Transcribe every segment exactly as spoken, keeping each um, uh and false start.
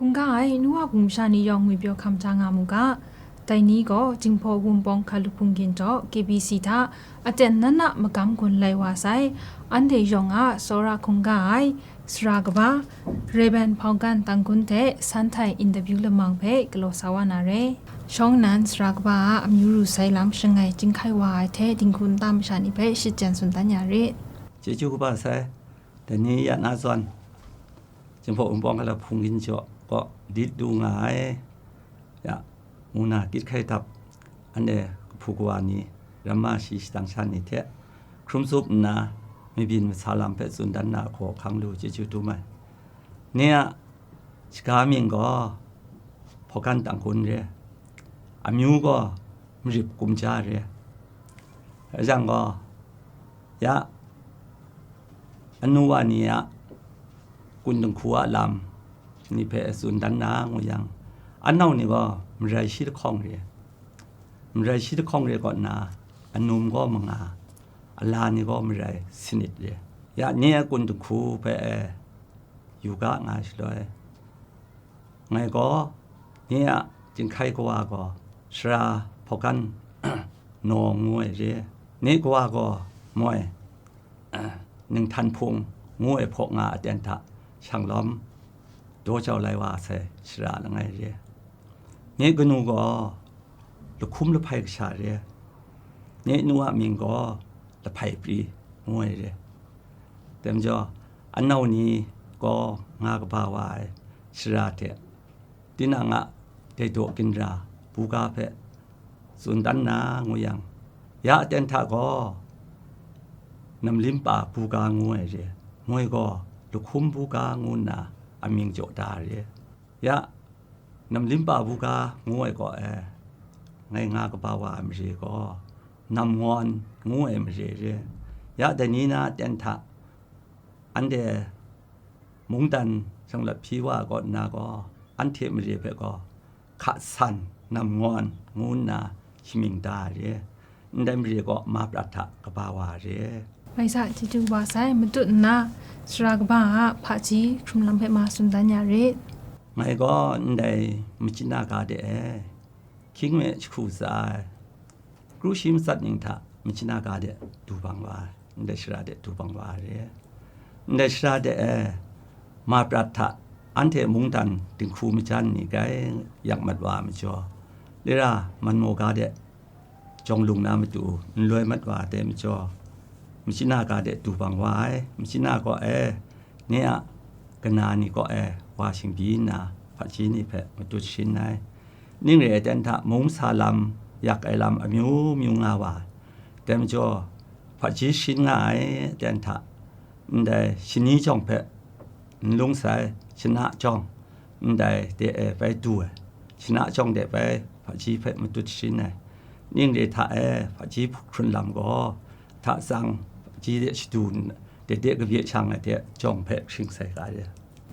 Hkungga ai nu wa bum sha ni yawng ngwipyaw hkam ja nga mu ga. Dai ni gaw Jinghpaw Wunpawng Hkalup Hpunggin jaw K B C hta aten nan a magam gun lai wa sai, anhte yawng a tsawra hkungga ai sara kaba Rev. Hpawkan Tanggun hte san htai interview lamang hpe galaw sa wa na re. Shawng nnan sara kaba a amyu ru sai lam shangai chyinghkai wa ai hte dinghku nta masha ni hpe shit jan tsun dan ya rit. Chyeju kaba sai, dai ni ya na zawn, Jinghpaw Wunpawng Hkalup Hpunggin jaw kaw dit lu nga ai, ya, mung na gyit hkai dap, anhte kahpu kawa ni, ramma shi shadang sha ni hte hkrum tsup nna, mabyin masa lam hpe tsun dan na hkaw hkang lu chyeju dum ai. Ni a shaga mying gaw Hpawkan Tanggun re, amyu gaw Marip Kumja re. Rai jang gaw, ya, anu wa ni a kun dinghku a lam ni hpe tsun dan na ngu yang, anau ni gaw marai shi lahkawng re, marai shi lahkawng re kaw nna, anum gaw manga, ala ni gaw marai sanit re. Ya, ni a kun dinghku hpe e yu ga nga shaloi, ngai gaw, ni a jinghkai kawa gaw, sara Hpawkan Nawng ngu ai re, ni kawa gaw, moi, Ninghtan Hpung ngu ai hpaw nga aten hta shang lawm daw jau lai wa sai sara langai re, ni kanu gaw, Lahkum Lahpai kasha re, ni nu a mying gaw, Lahpai Pri ngu ai re. Dai majaw, anau ni gaw nga kaba wa ai sara hte tinang a dai daw ginra buga hpe tsun dan na ngu yang, ya aten hta gaw, Namlimpa buga ngu ai re, moi gaw Lahkum buga ngu nna amying jaw da ai re. Ya, Namlimpa buga ngu ai kaw e, ngai nga kaba wa ai mare gaw, Namngawn ngu ai mare re. Ya, dai ni na aten hta, anhte mungdan shanglawt hpyi wa ai kaw nna gaw, anhte mare hpe gaw, Hka San, Namngawn ngu nna shamying da ai re. Ndai mare gaw ma prat hta kaba wa ai re. Rai sa, chyeju kaba sai, matut nna, sara kaba a hpaji hkrum lam hpe ma tsun dan ya rit. Ngai gaw ndai machyin na ga de e, hkying me jahku tsa ai, kru shi matsat ning hta machyin na ga de du bang wa ai, ndai sara de du bang wa ai re. Ndai sara de e, ma prat hta anhte mungdan dinghku majan ni grai yak mat wa ai majaw, lira manmaw ga de jawng lung na matu nloi mat wa ai dai majaw, machyin na ga de du bang wa ai, machyin na kaw e, ni a kana ni kaw e wa shingbyi nna, hpaji ni hpe matut sharin ai. Ning re ai ten hta, mung masa lam, yak ai lam amyu myu nga wa ai. Dai majaw, hpaji sharin nga ai ten hta, ndai shani jawng hpe n lung sai, shana jawng, ndai de e bai du ai, shana jawng de bai hpaji hpe matut sharin ai. Ning re hta e hpaji hkrun lam gaw, hta tsang hpaji de shadu, de de kabye shang ai de jawng hpe hkring sai ga re.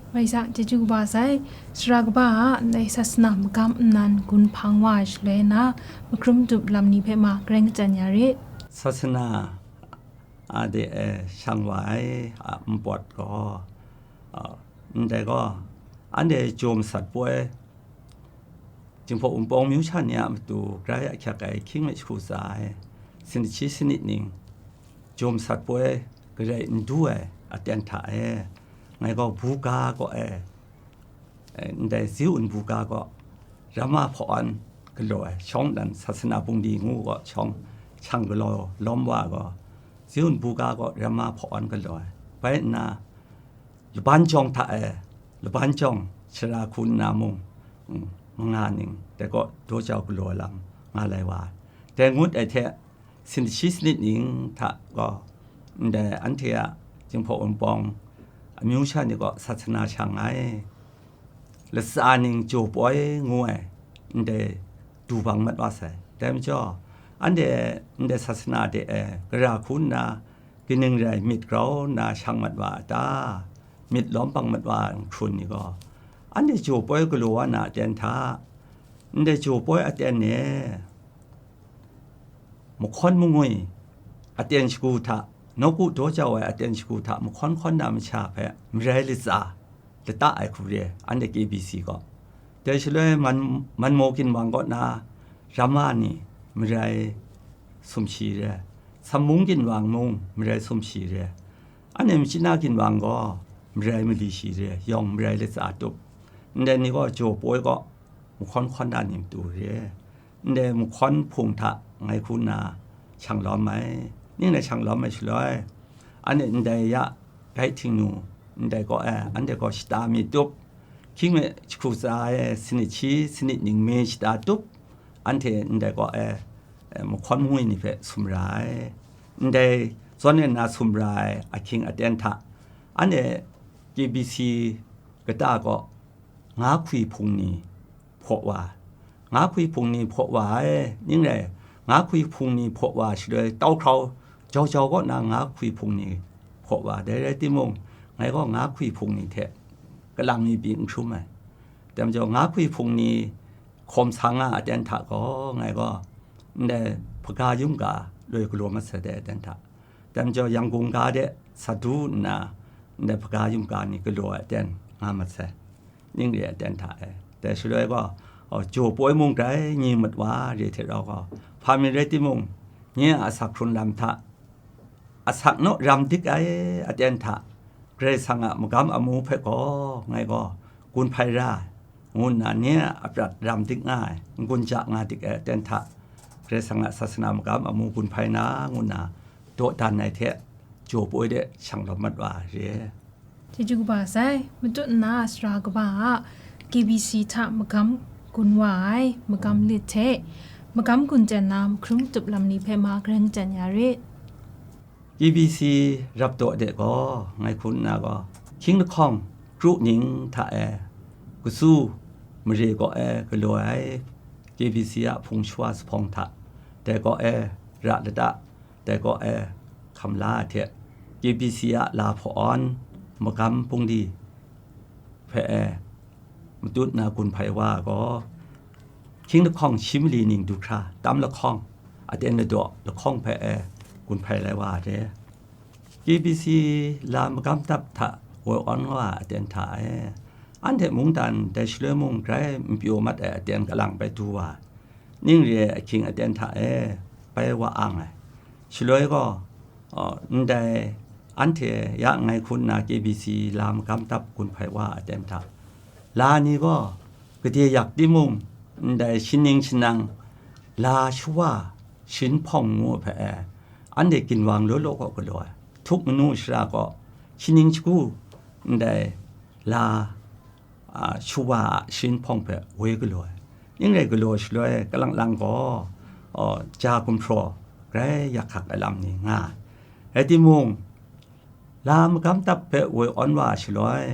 Rai sa, chyeju kaba sai, sara kaba a ndai sasana magam nnan gun hpang wa ai shaloi na, makrum dup lam ni hpe ma gareng kachyan ya rit. Sasana a de e shang wa ai a npawt gaw, a, ndai gaw, anhte jaw masat poi, Jinghpaw Wunpawng myu sha ni a matu grai ahkyak ai hkying me jahku tsa ai, sin shi sanit ning, jaw masat poi garai n du ai aten hta e, ngai gaw buga kaw e, e, ndai Ziun buga kaw, Rama hpawn galaw ai, shawng nnan sasana bungli ngu gaw shawng, shang galaw lawm wa gaw, Ziun buga kaw Rama hpawn galaw ai. Bai nna, laban jawng hta e, laban jawng sara hku nna mung, mm, manga ning, dai kaw daw jau galaw ai lam nga lai wa ai. Dai ngut ai hte, sin shi sanit ning hta gaw, ndai anhte a Jinghpaw Wunpawng amyu sha ni gaw sasana shang ai, latsa ning jaw poi ngu ai, ndai du bang mat wa sai. Dai majaw, anhte ndai sasana de e gara hku nna, kaning rai myit grau nna shang mat wa a ta? Myit lawm bang mat wa ai hkrun ni gaw, anhte jaw poi galaw wa na aten hta, ndai jaw poi aten e, mahkawn mangwi aten shagu hta, nawku daw jau ai aten shagu hta mahkawn hkawn na masha hpe marai latsa, lata ai hku re, anhte K B C gaw. Dai shaloi man, manmaw ginwang kaw na rama ni marai sumshi re, sammung ginwang mung marai sumshi re, anhte machyi na ginwang gaw marai mali shi re, yawng marai latsa tup. Ndai ni gaw jaw poi gaw mahkawn hkawn da ni matu re. Ndai mahkawn hpung hta ngai hku nna shang lawm ai, ning rai shang lawm ai shaloi, anhte ndai ya gai htingnu, ndai kaw e anhte gaw shata mi tup, hkying me jahku tsa e sanit shi sanit ning me shata tup, anhte ndai kaw e, e, mahkawn ngwi ni hpe sumra ai. Ndai zawn e nna sumra ai ahkying aten hta, anhte K B C kata gaw nga hkwi hpung ni hpaw wa, nga hkwi hpung ni hpaw wa ai, ning rai, nga hkwi hpung ni hpaw wa shaloi tau hkrau jau jau kaw na nga hkwi hpung ni hpaw wa, dai rai timung, ngai gaw nga hkwi hpung ni hte kalang mi pyi n hkrum ai. Dai majaw, nga hkwi hpung ni hkawm sa nga aten hta gaw, ngai gaw ndai hpaga yum ga loi galaw mat sai dai aten hta, dai majaw, Yangon ga de sa du nna, ndai hpaga yum ga ni galaw ai aten nga mat sai. Ning re ai aten hta e. Dai shaloi gaw, aw, jaw poi mung grai, nye mat wa re hte rau gaw, hpa mi rai timung, nye a asak hkrun lam hta, asak naw ram dik ai aten hta, Karai Kasang a magam amu hpe gaw, ngai gaw gun hpai ra ai, ngu nna nye a aprat ram dik nga ai, n-gun ja nga dik ai aten hta, Karai Kasang a sasana magam amu gun hpai na, ngu nna dawdan ai hte, jaw poi de shang lawm mat wa ai re. Chyeju kaba sai, matut nna sara kaba a K B C hta magam gun wa ai, magam lit hte, magam gun ten na mahkrum tup lam ni hpe ma gareng ten ya rit. K B C rap daw de gaw, ngai hku nna gaw, hkying lahkawng kru ning hta e, katsu mare kaw e galaw ai K B C a hpung shawa zuphpawng hta, dai kaw e ra lata, dai kaw e hkam la ai hte, K B C a la hpaw awn magam bungli hpe e matut na gun hpai wa ai gaw, hkying lahkawng shi mali ning du hkra, tam lahkawng, aten ladaw lahkawng hpe e gun hpai lai wa ai re. K B C la magam dap hta woi awn wa ai aten hta e, anhte mungdan dai shaloi mung grai n pyaw mat ai aten kalang bai du wa ai. Ning re ai ahkying aten hta e bai wa ang ai. Shaloi gaw, aw, ndai anhte ya ngai hku nna K B C la magam dap gun hpai wa ai aten hta, la ni gaw gade yak timung, ndai shaning shanang, la shawa, sharin hpawng ngu hpe e, anhte ginwang law law kaw galaw ai, htuk manu shara kaw, shaning shagu, ndai la a, shawa a sharin hpawng hpe woi galaw ai. Ning rai galaw shaloi kalang lang gaw, aw, ja gumhpraw grai yak hkak ai lam ni nga ai. Rai timung, la magam dap hpe woi awn wa ai shaloi,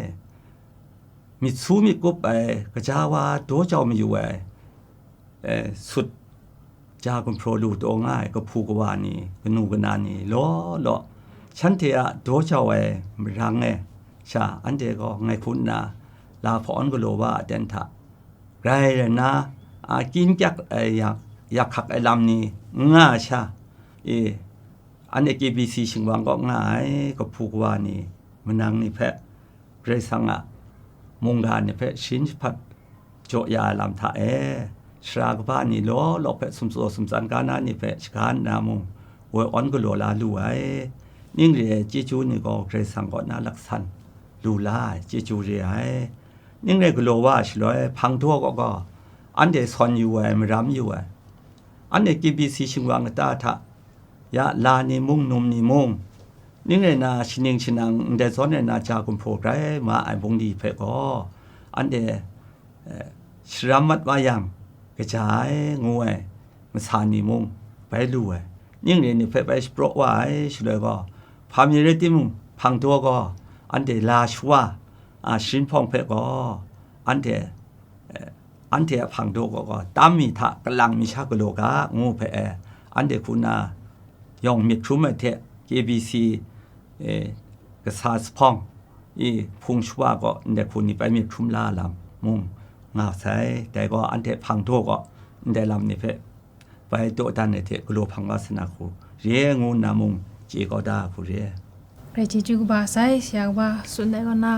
myit su myit kup ai, kaja wa daw jau mayu ai, e, sut ja gumhpraw lu taw nga ai kahpu kawa ni, kanu kana ni law law, shanhte a daw jau ai marang e sha, anhte gaw ngai hku nna la hpaw awn galaw wa ai aten hta, grai rai nna, a, kyin kyak ai yak, yak hkak ai lam ni n nga ai sha, e, anhte K B C shingwang kaw nga ai kahpu kawa ni, manang ni hpe, Karai Kasang a mungga ni hpe sharin jahpat jaw ya ai lam hta e, sara kaba ni law law hpe sumtsaw sumtsan ga na ni hpe shaga nna mung woi awn galaw la lu ai. Ning re ai chyeju ni gaw Karai Kasang kaw na laksan lu la ai chyeju re ai. Ning re galaw wa ai shaloi, hpang daw kaw gaw, anhte sawn yu ai, maram yu ai. Anhte K B C shingwang kata hta, ya la ni mung, num ni mung, ning rai na, shaning shanang, ndai zawn rai na, ja gumhpraw grai ma ai bungli hpe gaw, anhte, eh, sharam mat wa yang, kaja ai, ngu ai masa ni mung bai lu ai, ning re ni hpe bai shapraw wa ai shaloi gaw, hpa mi rai timung, hpang daw gaw, anhte la shawa, a, sharin hpawng hpe gaw, anhte, eh, anhte a hpang daw gaw, gaw, tam mi hta kalang mi sha galaw ga, ngu hpe e, anhte hku na yawng myit hkrum ai hte, K B C, eh, kasa zuphpawng i hpung shawa gaw ndai hku ni bai myit hkrum la lam mung nga sai. Dai gaw anhte hpang daw gaw ndai lam ni hpe bai dawdan ai hte galaw hpang wa sa na hku re ngu nna mung chye kau da ai hku re. Grai chyeju kaba sai, sara kaba tsun ai kaw na,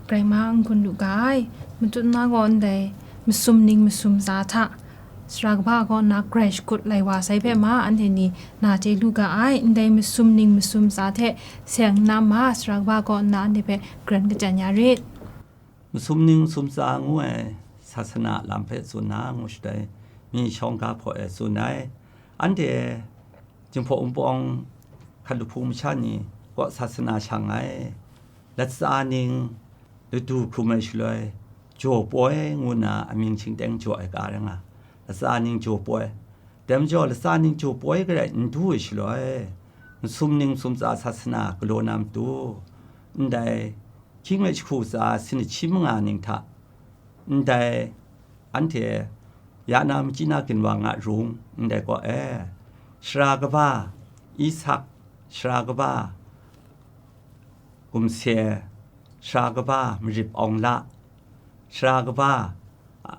Grai ma n-gun lu ga ai, matut na gaw ndai masum ning masum tsa hta, sara kaba kaw nna grai shakut lai wa sai hpe ma, anhte ni na chye lu ga ai, ndai masum ning masum tsa hte seng nna ma, sara kaba kaw nna anhte hpe garan kachyan ya rit. Masum ning masum tsa ngu ai sasana lam hpe tsun na ngu shatai mi shawng ga hpaw e tsun ai. Anhte Jinghpaw Wunpawng hkan lahpung masha ni kaw sasana shang ai, latsa ning, ladu hkrum ai shaloi, jaw poi ngu nna amying shingteng jaw ai ga rai nga, latsa ning jaw poi. Dai majaw, latsa ning jaw poi garai n du ai shaloi, masum ning masum tsa sasana galaw na matu, ndai hkying hpe jahku tsa sin lahkyim manga ning hta, ndai anhte ya na machyi na ginwang a rung ndai kaw e, sara kaba Isak, sara kaba Gumse, sara kaba Marip Awng La, sara kaba, a,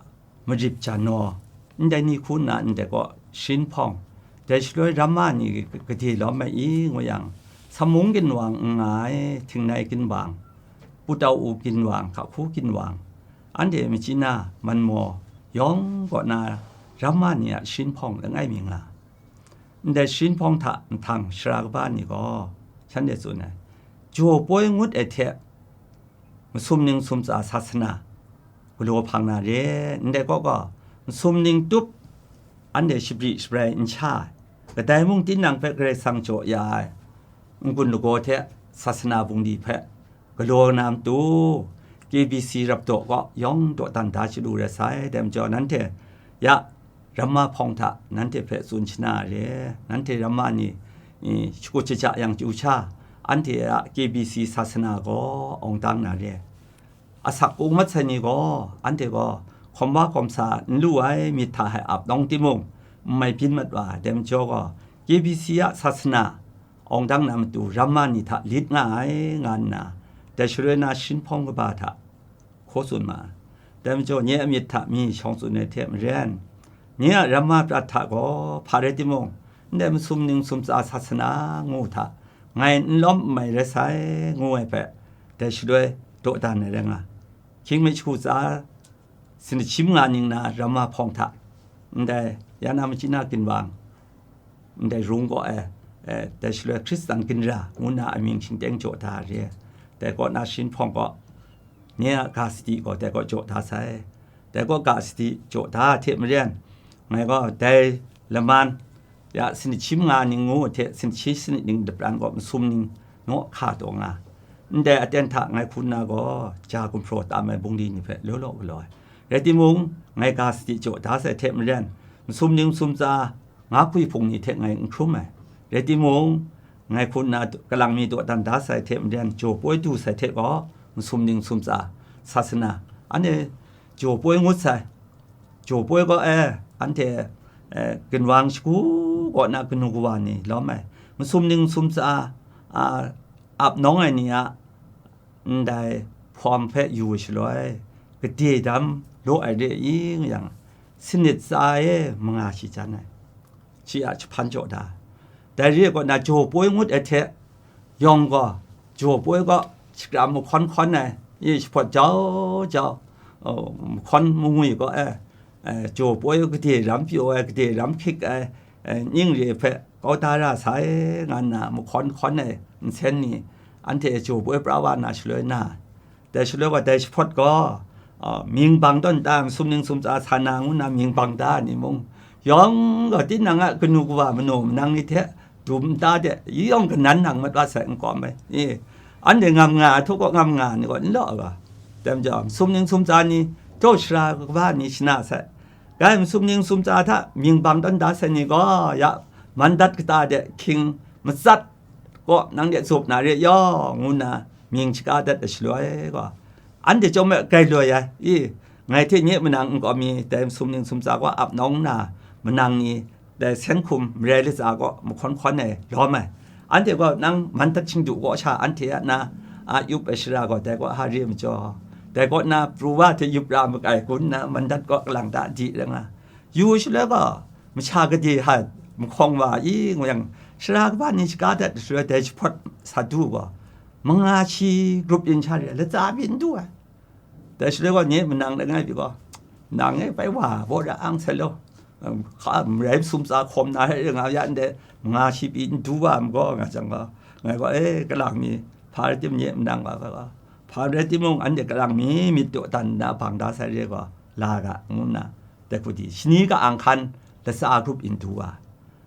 Marip Janaw, ndai ni hku nna ndai kaw shin hpawng, dai shaloi ramma ni gade lawm ai i ngu yang, samung ginwang n nga ai, htingnai ginwang, putau u ginwang, hkahku ginwang, anhte machyi na manmaw yawng kaw na ramma ni a shin hpawng langai mi nga. Ndai shin hpawng hta nhtang sara kaba ni gaw shanhte tsun ai, jaw poi ngut ai hte masum ning masum tsa sasana galaw hpang na re, ndai kaw gaw masum ning tup anhte shabri shabrai n sha ai, kadai mung tinang hpe Karai Kasang jaw ya ai n-gun lagaw hte sasana bungli hpe galaw na matu, K B C rapdaw kaw yawng dawdan da chyalu rai sai. Dai majaw, nanhte ya ramma hpawng hta nanhte hpe tsun shana ai re, nanhte ramma ni, i, shakut shaja yang chyu sha, anhte a K B C sasana gaw awng dang na re. Asak kung mat sai ni gaw, anhte gaw hkawm wa hkawm sa n lu ai myit hta hai ap nawng timung, n mai byin mat wa ai. Dai majaw gaw, K B C a sasana awng dang na matu ramma ni hta lit nga ai, nga nna, dai shaloi na shin hpawng kaba hta hkaw tsun ma ai. Dai majaw, nye a myit hta mi shawng tsun ai hte maren, nye a ramma prat hta gaw hpa rai timung, ndai masum ning masum tsa sasana ngu hta ngai n lawm n mai rai sai, ngu ai hpe, dai shaloi dawdan ai rai nga. Hkying mi jahku tsa sin lahkyim nga ning na ramma hpawng hta, ndai ya na machyi na ginwang, ndai rung kaw e, e, dai shaloi Hkristan ginra ngu na amying shingteng jaw da re. Dai kaw na shin hpawng kaw, nye a ga sadi gaw dai kaw jaw da sai. Dai kaw ga sadi jaw da hte maren, ngai gaw dai laman ya sin lahkyim nga ning ngu hte sin lahkyim sanit ning lapran gaw masum ning naw hka taw nga. Ndai aten hta ngai hku nna gaw, ja gumhpraw tam ai bungli ni hpe law law galaw ai. Rai timung, ngai ga sadi jaw da sai hte maren, masum ning masum tsa nga hkui hpung ni hte ngai n hkrum ai. Rai timung, ngai hku nna kalang mi dawdan da sai hte maren, jaw poi du sai hte gaw, masum ning masum tsa sasana, anhte jaw poi ngut sai. Jaw poi gaw e, anhte, e, ginwang shagu kaw na kanu kawa ni lawm ai, masum ning masum tsa, a, ap nawng ai ni a ndai hpawm hpe yu shaloi, gade dam law ai re i nga yang, sanit tsa e manga shi jan ai, shi a jahpan jaw da. Dai re ai kaw na, jaw poi ngut ai hte yawng gaw, jaw poi gaw shakram mahkawn hkawn ai, i, jahpawt jau jau, o, mahkawn mangwi gaw e, e, jaw poi gade ram pyaw ai, gade ram hkyik ai, e, ning re hpe kau da ra sai, nga nna mahkawn hkawn ai nsen ni, anhte jaw poi pra wa na shaloi na, dai shaloi wa dai jahpawt gaw, a, mying bang tawn ta, masum ning masum tsa sa na ngu nna mying bang ta ai ni mung, yawng gaw tinang a kanu kawa manu manang ni hte dum nta de, yi yawng kanan nang mat wa sai n kawm ai. I, anhte ngam nga ai htu kaw ngam nga ai ni gaw n law ai ga. Dai majaw, masum ning masum tsa ni, jaw sara kaba ni shana sai. Gai masum ning masum tsa hta mying bang tawn da sai ni gaw, ya, man dat kata de hkying matsat kaw nang de zup na re yaw, ngu nna mying shaga dat ai shaloi gaw, anhte chyawm e gai loi ai, i, ngai hte nye manang nkau mi dai masum ning masum tsa gaw ap nawng nna, manang ni dai sen hkum marai latsa gaw mahkawn hkawn ai lawm ai. Anhte gaw nang man dat shingdu kaw sha anhte a na a yup ai shara gaw dai kaw ha re majaw, dai kaw na pru wa hte yup ra makai gun nna man dat kaw kalang ta di rai nga. Yu shaloi gaw, masha gade hta mahkawng wa i ngu yang, sara kaba ni shaga dat shaloi dai jahpawt sa du gaw, manga shi grup yin sha re ai, latsa byin du ai. Dai shaloi gaw nye manang langai pyi gaw, nang e bai wa baw ra ang sai law, hka marai masum tsa hkawm na re nga ya ndai, nga shi pyi n du wa ai gaw, nga jang gaw, ngai gaw, e, kalang mi, hpa rai tim nye manang wa ga gaw, hpa rai timung, anhte kalang mi myit daw dan nna bang da sai re gaw, la ga, ngu nna, dai hku di, shani ka ang hkan, latsa grup yin du wa.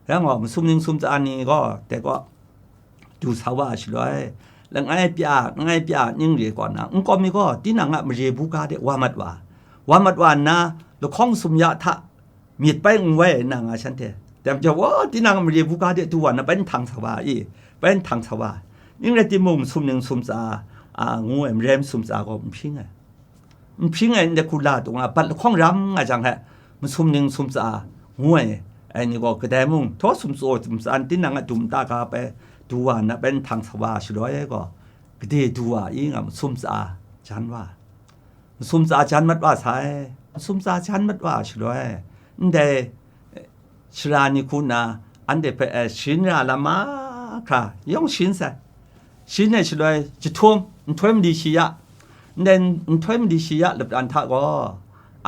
Rai gaw, masum ning sum tsa ni gaw, dai gaw, du sa wa ai shaloi, langai pya, langai pya, ning re kaw na, nkau mi gaw, tinang a mare buga de wa mat wa. Wa mat wa nna, lahkawng sum ya hta, myit bai n wai ai na nga shanhte. Dai majaw, wa, tinang a mare buga de du wa na, bai nhtang sa wa i, bai nhtang sa wa. Ning rai timung, masum ning sum tsa, a, ngu ai, mare masum tsa gaw n hpring ai. N hpring ai ndai hku la tung a, bat lahkawng ram nga jang he, masum ning sum tsa ngu ai, ai ni gaw kadai mung, htaw sum tsaw sum tsa tinang a dum ta ga bai du wa na bai nhtang sa wa shaloi gaw, gade du wa i nga masum tsa jan wa, masum tsa jan mat wa sai, masum tsa jan mat wa shaloi, ndai shara ni hku nna, anhte hpe, eh, shin ra lam mahkra, yawng shin sai. Shin ai shaloi, jahtum, nhtoi mali shi ya, ndai nhtoi mali shi ya lapran hta gaw,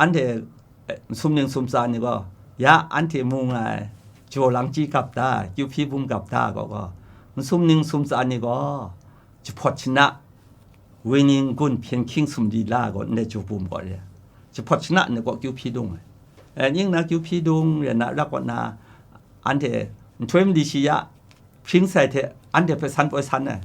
anhte, eh, masum ning sum tsa ni gaw, ya anhte mu nga ai, jaw lang chyi gap da, kyu hpyi bung gap da gaw gaw, masum ning sum tsa ni gaw, jahpawt shana, wenyi n-gun hpyen hkying sumri la gaw ndai jaw bum gaw re ai. Jahpawt shana ni gaw kyu hpyi dung ai. E, ning na kyu hpyi dung re na, ra kaw na, anhte nhtoi mali shi ya hpring sai hte, anhte hpe san poi san ai.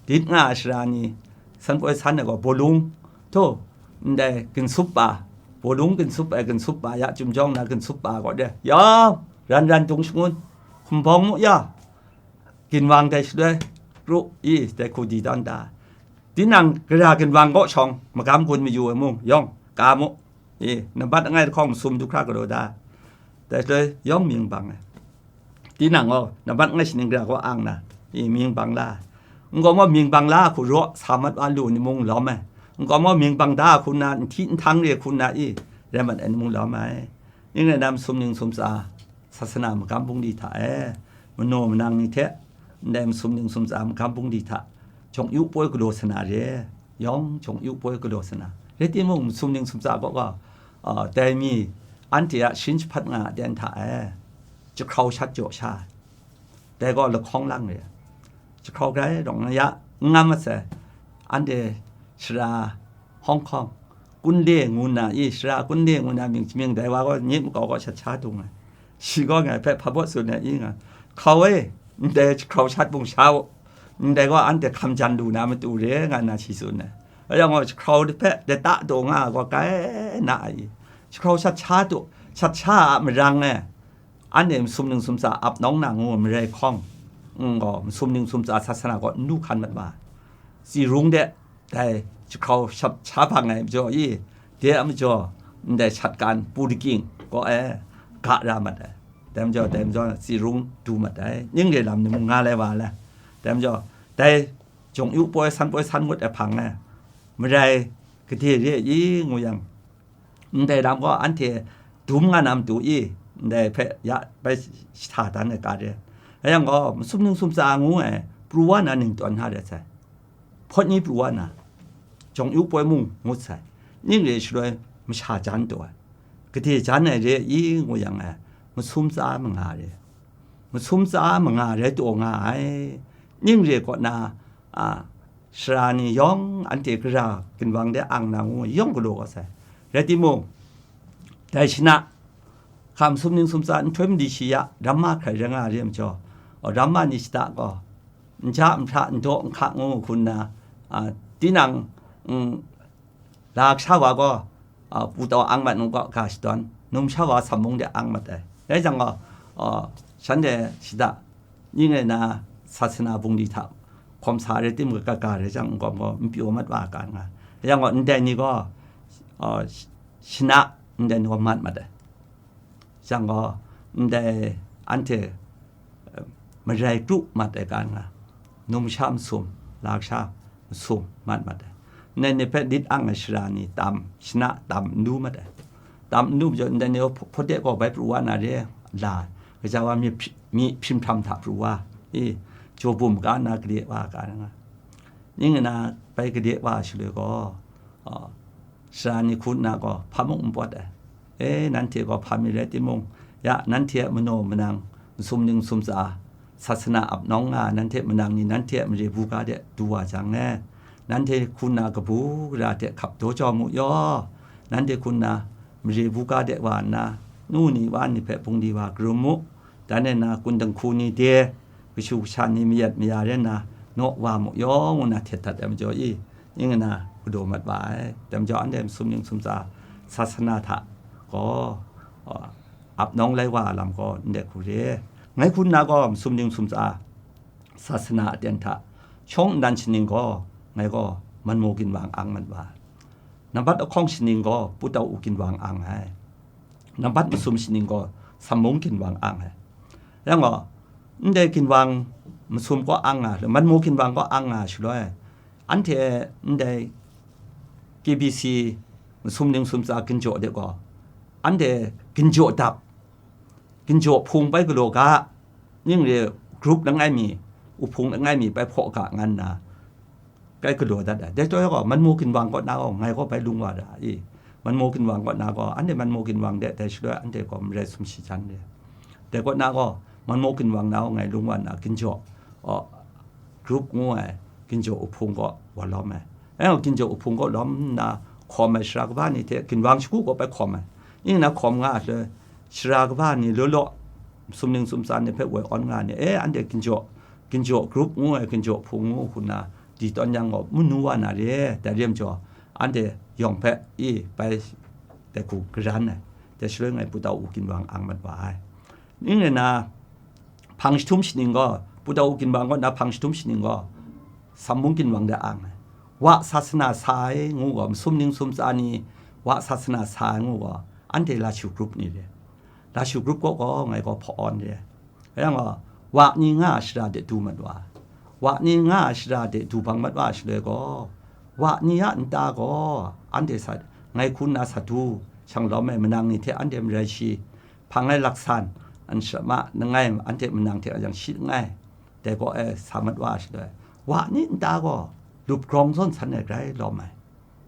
Dit nga ai sara ni, san poi san ai gaw, bawlung, hto, ndai ginsup pa, bawlung ginsup ai, ginsup pa ya, chyum jawng na ginsup pa gaw re, yawng, ran ran dung shangun, hkumbawng mu ya, ginwang dai shaloi, kru i, dai hku di dan da. Tinang gara ginwang kaw shawng, magam gun mayu ai mung, yawng, ka mu. I, nambat langai lahkawng masum du hkra galaw da. Dai shaloi, yawng mying bang ai. Tinang gaw, nambat langai shaning gara kaw ang na, i, mying bang la. N gaw maw mying bang la hku raw, sa mat wa lu ni mung lawm ai. N gaw maw mying bang da hku na, nhti nhtang re hku na, i, rai mat ai ni mung lawm ai. Ning rai na masum ning sum tsa, sasana magam bungli hta e, manaw manang ni hte, ndai masum ning sum tsa magam bungli hta, jawng yu poi galaw sa na re, yawng jawng yu poi galaw sa na. Rai timung, masum ning sum tsa gaw gaw, a, dai mi, anhte a shin jahpat nga ai aten hta e, jahkrau shat jaw sha, dai gaw lahkawng lang re. Jahkrau grai rawng na ya, n ngam masai, anhte shara Hong Kong, Kunle ngu na i, shara Kunle ngu na mying, mying dai wa gaw nye makau gaw shat sha dung ai. Shi gaw ngai hpe hpa baw tsun ai i nga, "Hkrau e, ndai jahkrau shat bung sha u, ndai gaw anhte hkam jan lu na matu re," nga na shi tsun ai. Rai yang gaw, jahkrau hpe lata taw nga ai gaw kai na ai i, jahkrau shat sha tu, shat sha a marang e, anhte masum ning sum tsa ap nawng na ngu marai hkawng, n gaw, masum ning sum tsa sasana gaw n lu hkan mat wa, tsi rung de, dai jahkrau shat sha bang ai majaw i, de a majaw, ndai shat kan pu dakying gaw e, ga ra mat ai. Dai majaw, dai majaw, tsi rung du mat ai. Ning re lam ni mung nga lai wa lai. Dai majaw, dai jawng yu poi san poi san ngut ai hpang e, marai gade re i ngu yang, ndai lam gaw anhte dum nga na matu i, ndai hpe ya bai shahta dan ai ga re. Rai yang gaw, masum ning sum tsa ngu ai, pru wa na ning tawn na re sai. Hpawt ni pru wa na, jawng yu poi mung ngut sai. Ning re shaloi masha jan taw ai. Gade jan ai re i ngu yang e, masum tsa manga re. Masum tsa manga rai taw nga ai. Ning re kaw na, a, shara ni yawng anhte gara ginwang de ang na ngu yawng galaw kau sai. Rai timung, dai shana, hka masum ning sum tsa nhtoi mali shi ya, ramma hkrai rai nga re majaw, o, ramma ni shada gaw, n ja n hpra, n daw n hka ngu hku nna, a, tinang, mm, la kasha wa gaw, a, pu tau ang mat ngu gaw ga shadawn, numsha wa sam mung de ang mat ai. Rai jang gaw, a, shanhte shada, ning rai na, sasana bungli hta hkawm sa rai timung, ga ga rai jang, n gaw gaw, n pyaw mat wa ga nga. Rai jang gaw, ndai ni gaw, a, sh-, shana, ndai ni gaw mat mat ai. Jang gaw, ndai anhte, eh, marai kru mat ai ga nga, numsha masum, lasha masum mat mat ai. Ndai ni hpe lit ang ai shara ni tam, shana tam n du mat ai. Tam n du majaw, ndai ni hpawt de gaw bai pru wa na re, la, gaja wa mi hpri-, mi hprim hpram hta pru wa, i, jaw bum ga nna gade wa ga nga. Ning nna bai gade wa shaloi gaw, a, Sara ni hku nna gaw hpa mung n pawt ai. E, nanhte gaw hpa mi rai timung, ya, nanhte a manaw manang, masum ning masum tsa, sasana ap nawng nga, nanhte manang ni nanhte a mare buga de du wa jang e, nanhte hku nna kabu gara hte hkap daw jau mu yaw, nanhte hku nna mare buga de wa nna, nu ni wa ni hpe bungli wa karum mu, dan e na kun dinghku ni de, kashu kasha ni mayat maya rai nna, naw wa mu yaw ngu na htet dat ai majaw i, ning nna galaw mat wa ai. Dai majaw anhte masum ning masum tsa sasana hta gaw, a, ap nawng lai wa ai lam gaw ndai hku re. Ngai hku nna gaw masum ning masum tsa sasana aten hta shawng nnan shaning gaw ngai gaw manmaw ginwang ang mat wa ai. Nambat ahkawng shaning gaw putau u ginwang ang ai. Nambat masum shaning gaw sammung ginwang ang ai. Yang gaw, ndai ginwang masum kaw ang nga, manmaw ginwang kaw ang nga shaloi, anhte ndai K B C masum ning masum tsa ginjaw de gaw, anhte ginjaw dap, ginjaw hpung bai galaw ga, ning re group langai mi, uhpung langai mi bai hpaw ga nga nna, kai galaw dat ai. Dai chyawm gaw, manmaw ginwang kaw na gaw, ngai gaw bai lung wa ra i. Manmaw ginwang kaw na gaw, anhte manmaw ginwang de, dai shaloi anhte gaw marai sumshi jan re. Dai kaw na gaw, manmaw ginwang na gaw, ngai lung wa nna, ginjaw, aw, group ngu ai, ginjaw uhpung kaw wa lawm ai. Anhte gaw ginjaw uhpung kaw lawm nna, hkawm ai sara kaba ni hte ginwang shagu kaw bai hkawm ai. Ning nna hkawm nga ai shaloi, sara kaba ni law law, sumning sumtsa ni hpe woi awn nga ni, e, anhte ginjaw, ginjaw group ngu ai, ginjaw hpung ngu hku nna, di tawn yang gaw, manu wa na re, dai re majaw, anhte yawng hpe, i, bai, dai hku garan ai, dai shaloi ngai putau u ginwang ang mat wa ai. Ning rai nna, hpang jahtum shaning gaw, putau u ginwang kaw nna hpang jahtum shaning gaw, sammung ginwang de ang ai. Wa sasana sa ai ngu gaw, masum ning sum tsa ni, wa sasana sa ai ngu gaw, anhte Lashu group ni re. Lashu group kaw gaw ngai gaw hpaw awn re. Rai yang gaw, wa ni nga ai shara de du mat wa. Wa ni nga ai shara de du bang mat wa shaloi gaw, wa ni a nta gaw, anhte sa, ngai hku nna sa du, shang lawm ai manang ni hte anhte marai shi, hpang ai laksan, an sha ma, langai, anhte manang hte a yang shi langai, dai gaw e sa mat wa shaloi, wa ni nta gaw, lup grawng zawn san ai grai lawm ai.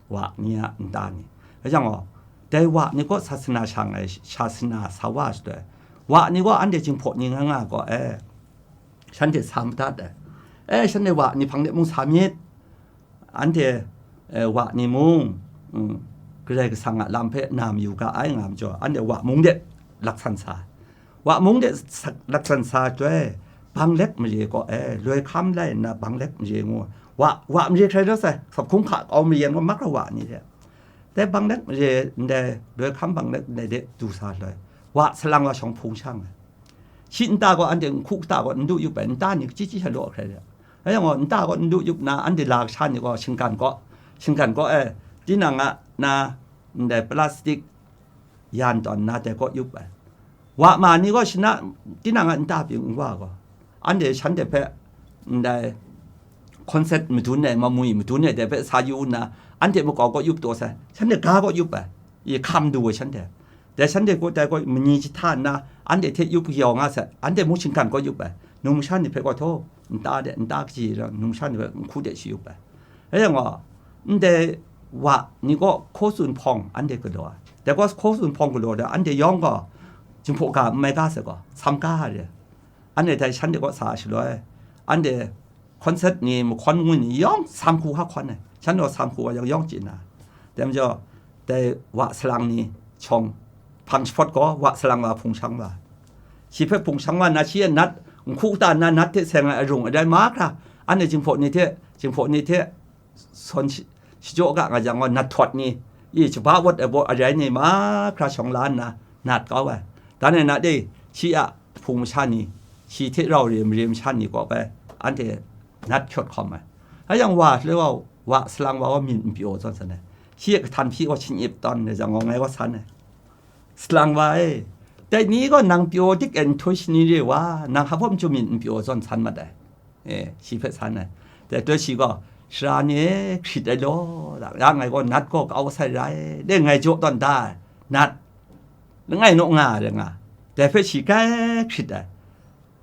Wa ni a nta ni. Rai yang gaw, dai wa ni gaw sasana shang ai, sasana sa wa shaloi, wa ni gaw anhte Jinghpaw ni nga nga gaw e, shanhte sa madat ai. E, shanhte wa ni hpang de mung sa myit. Anhte, e, wa ni mung, mm, Karai Kasang a lam hpe na mayu ga ai nga majaw, anhte wa mung de laksan sa ai. Wa mung de sa-, laksan sa ai chyoi, Banglek mare kaw e, loi hkam lai nna Banglek mare ngu, wa, wa mare hkrai rawt sai, sap hkung hka kau mayen gaw makra wa ni hte. Dai Banglek mare ndai, loi hkam Banglek ndai de du sa loi, wa salang wa shawng hpung shang ai. Shi nta gaw anhte nhku kata gaw n du yup ai, nta ni kachyi chyi sha law hkrai de. Rai yang gaw, nta gaw n du yup nna, anhte la kasha ni gaw shinggan gaw, shinggan gaw e, tinang a na, ndai plastic yan tawn nna dai gaw yup ai. Wa ma ni gaw shana, tinang a nta pyi n wa gaw, anhte shanhte hpe ndai concert madun ai, mamwi madun ai dai hpe sa yu nna, anhte makau gaw yup taw sai, shanhte ga gaw yup ai, i hkam du ai shanhte. Dai shanhte gaw dai gaw manyi jahta nna, anhte hte yup kayau nga sai, anhte mung shinggan gaw yup ai, numsha ni hpe gaw htaw, nta de, nta kaji rai, numsha ni hpe nhku de shi yup ai. Rai yang gaw, ndai wa ni gaw hkaw tsun hpawng anhte galaw ai. Dai gaw hkaw tsun hpawng galaw de, anhte yawng gaw, Jinghpaw ga n mai ga sai gaw, sam ga re. Anhte dai shanhte kaw sa shaloi, anhte concert ni, mahkawn ngwi ni yawng sam hku hka hkawn ai. Shan gaw sam hku wa yawng yawng chye na. Dai majaw, dai wa salang ni shawng hpang jahpawt gaw wa salang wa hpung shang wa. Shi hpe hpung shang wa nna, shi a nat, nhku kata nna nat hte seng ai arung adai mahkra, anhte Jinghpaw ni hte, Jinghpaw ni hte, sawn shi-, shachyaw ga nga jang gaw, nat htawt ni, i, shaba wat ai baw arai ni mahkra shawng la nna, nat kau ai. Dan e nat e, shi a hpung masha ni, shi hte rau re mare masha ni kaw bai, anhte nat hkyawt hkawm ai. Rai yang wa, shaloi wa, wa salang wa gaw myit n pyaw zawn san ai. Shi a kahtan hpyi gaw shing-ip tawn ai jang gaw, ngai gaw san ai. Salang wa e, dai ni gaw nang pyaw dik ai nhtoi shani re wa, nang hpa baw n chyu myit n pyaw zawn san mat ai. E, shi hpe san ai. Dai hte shi gaw, "Sara ni e, hkrit ai law, ya ngai gaw nat gaw kau sai rai, de ngai jaw tawn da ai, nat langai naw nga ai rai nga." Dai hpe shi grai hkrit ai.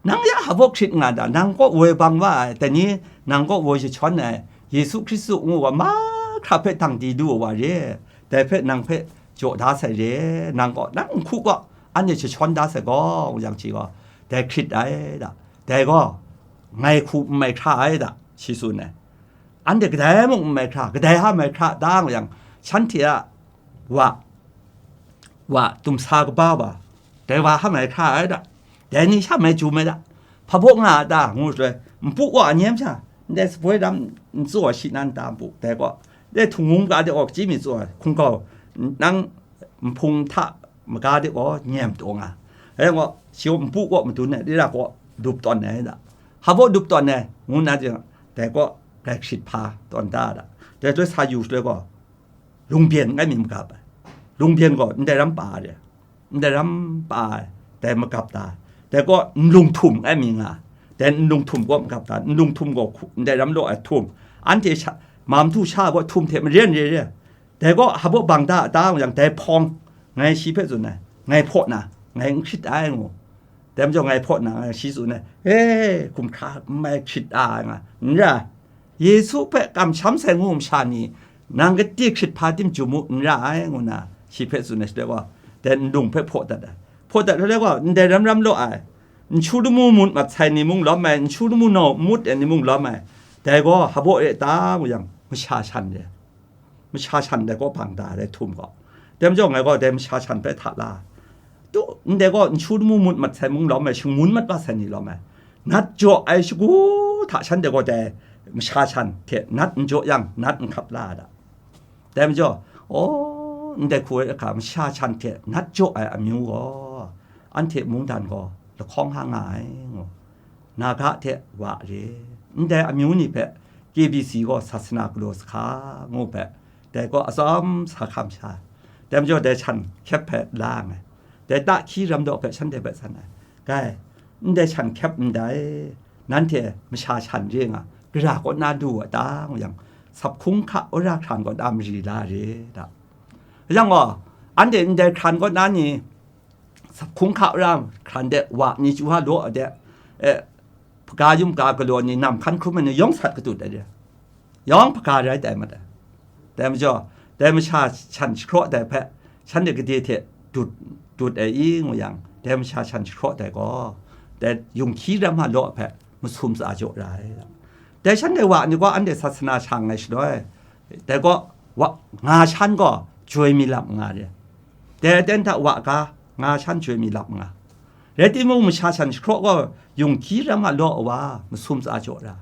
"Nang ya hpa baw hkrit nga da, nang kaw woi bang wa ai, dai ni nang kaw woi jashawn ai, Yesu Hkristu ngu wa mahkra hpe dang di lu ai wa re, dai hpe nang hpe jaw da sai re, nang gaw, nang nhku gaw, anhte jashawn da sai gaw, ngu yang shi gaw, dai hkrit ai da, dai gaw, ngai hku n mai hkra ai da, shi tsun ai. Anhte kadai mung n mai hkra, kadai ha mai hkra da, ngu yang, shanhte a wa, wa, dumsa kaba wa, dai wa hang ai hkra ai da, dai ni sha mai jum ai da, hpa baw nga a ta, ngu shaloi, npu wa a nyem sha, ndai sapoi ram n tsaw ai shi nan ta npu, dai gaw, dai htungnung ga de gaw, kachyi mi tsaw ai, hkungkau, nang nhpung hta maga de gaw, nyem taw nga, dai gaw, shi gaw npu gaw madun ai, dira gaw, dup tawn ai da, hpa baw dup tawn ai, ngu na jing, dai gaw, grai hkrit hpa tawn da da, dai shaloi sa yu shaloi gaw, lung byen n ai mi magap ai. Lung byen gaw ndai ram pa re, ndai ram pa ai, dai magap ta. Dai gaw nlung htum n ai mi nga, dai nlung htum gaw magap ta, nlung htum gaw hku- ndai ram law ai htum, anhte sha, ma madu sha gaw htum hte maren re re. Dai gaw hpa baw bang da a ta, ngu yang, dai hpawng, ngai shi hpe tsun ai, ngai hpaw na, ngai n hkrit ai, ngu. Dai majaw ngai hpaw na, ngai shi tsun ai, e, hkum hkra n mai hkrit ai nga, n ra. Yesu hpe kamsham sai ngu masha ni, nang gade hkrit hpa tim jum u, n ra ai, ngu na shi hpe tsun ai shaloi gaw, dai nlung hpe hpaw dat ai. Hpaw dat ai shaloi gaw, ndai ram ram law ai, nsu lamu mut mat sai ni mung lawm ai, nsu lamu nau n mut ai ni mung lawm ai, dai gaw hpa baw re ta, ngu yang, masha shan re, masha shan dai gaw bang da, dai htum gaw. Dai majaw ngai gaw dai masha shan hpe hta la, tu, ndai gaw nsu lamu mut mat sai mung lawm ai, shangun mat wa sai ni lawm ai, nat jaw ai shagu hta shanhte gaw dai masha shan hte nat n jaw yang, nat n hkap la ai da. Dai majaw, aw, ndai hku ai hka masha shan hte nat jaw ai amyu gaw, anhte mungdan gaw lahkawng ha nga ai, ngu. Naga hte wa re, ndai amyu ni hpe K B C gaw sasana galaw sa hka, ngu hpe, dai gaw atsawm sa hkam sha, dai majaw dai shan hkyep hpe la ai, dai tahki ram daw hpe shanhte hpe san ai, Gai, ndai shan hkyep ndai, nanhte masha shan re nga, gara kaw na du wa ta, ngu yang, sap hkung hka wora hkran kaw na mari la re da. Yang gaw, anhte ndai hkran kaw na ni, sap hkung hka wora hkran de, wa ni chyu ha law de, e, hpaga yum ga galaw ni, nam hkan hkrum ai ni yawng sat katut ai de, yawng hpaga rai tai mat ai. Dai majaw, dai masha shan jahkraw dai hpe, shanhte gade hte dut, dut ai i, ngu yang, dai masha shan jahkraw dai gaw, dai yung hkyi ram a law hpe masum tsa jaw ra ai. Dai shanhte wa ni gaw anhte sasana shang ai shaloi, dai gaw, wa, nga shan gaw joi mi lap nga re. Dai aten hta wa ga, nga shan joi mi lap nga. Rai timung, masha shan jahkraw gaw yung hkyi ram a law wa masum tsa jaw ra.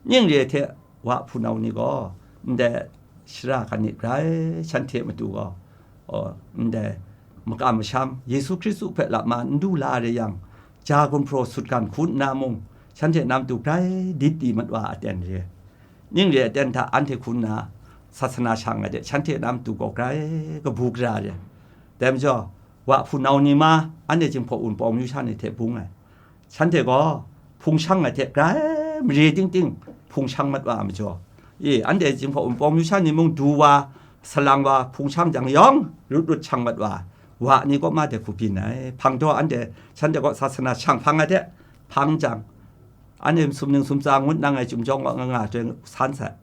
Ning re hte wa hpunau ni gaw ndai shara kan ni grai shanhte matu gaw, aw, ndai makam masham Yesu Hkristu hpe lap ma n du la re yang, ja gumhpraw sutgan hku nna mung, shanhte na matu grai dit di mat wa aten re. Ning re aten hta anhte hku nna sasana shang ai de, shanhte na matu gaw grai kabu gara re. Dai majaw, wa hpunau ni ma, anhte Jinghpaw Wunpawng myu sha ni hte bung ai. Shanhte gaw hpung shang ai hte grai mare ting ting hpung shang mat wa ai majaw, e, anhte Jinghpaw Wunpawng myu sha ni mung du wa, salang wa, hpung shang jang yawng rut rut shang mat wa, wa ni kaw ma de hku byin ai. Hpang daw anhte shanhte kaw sasana shang hpang ai hte hpang jang, anhte masum ning sumtsa ngut nang ai chyum jawng kaw nga nga ai hte san sai.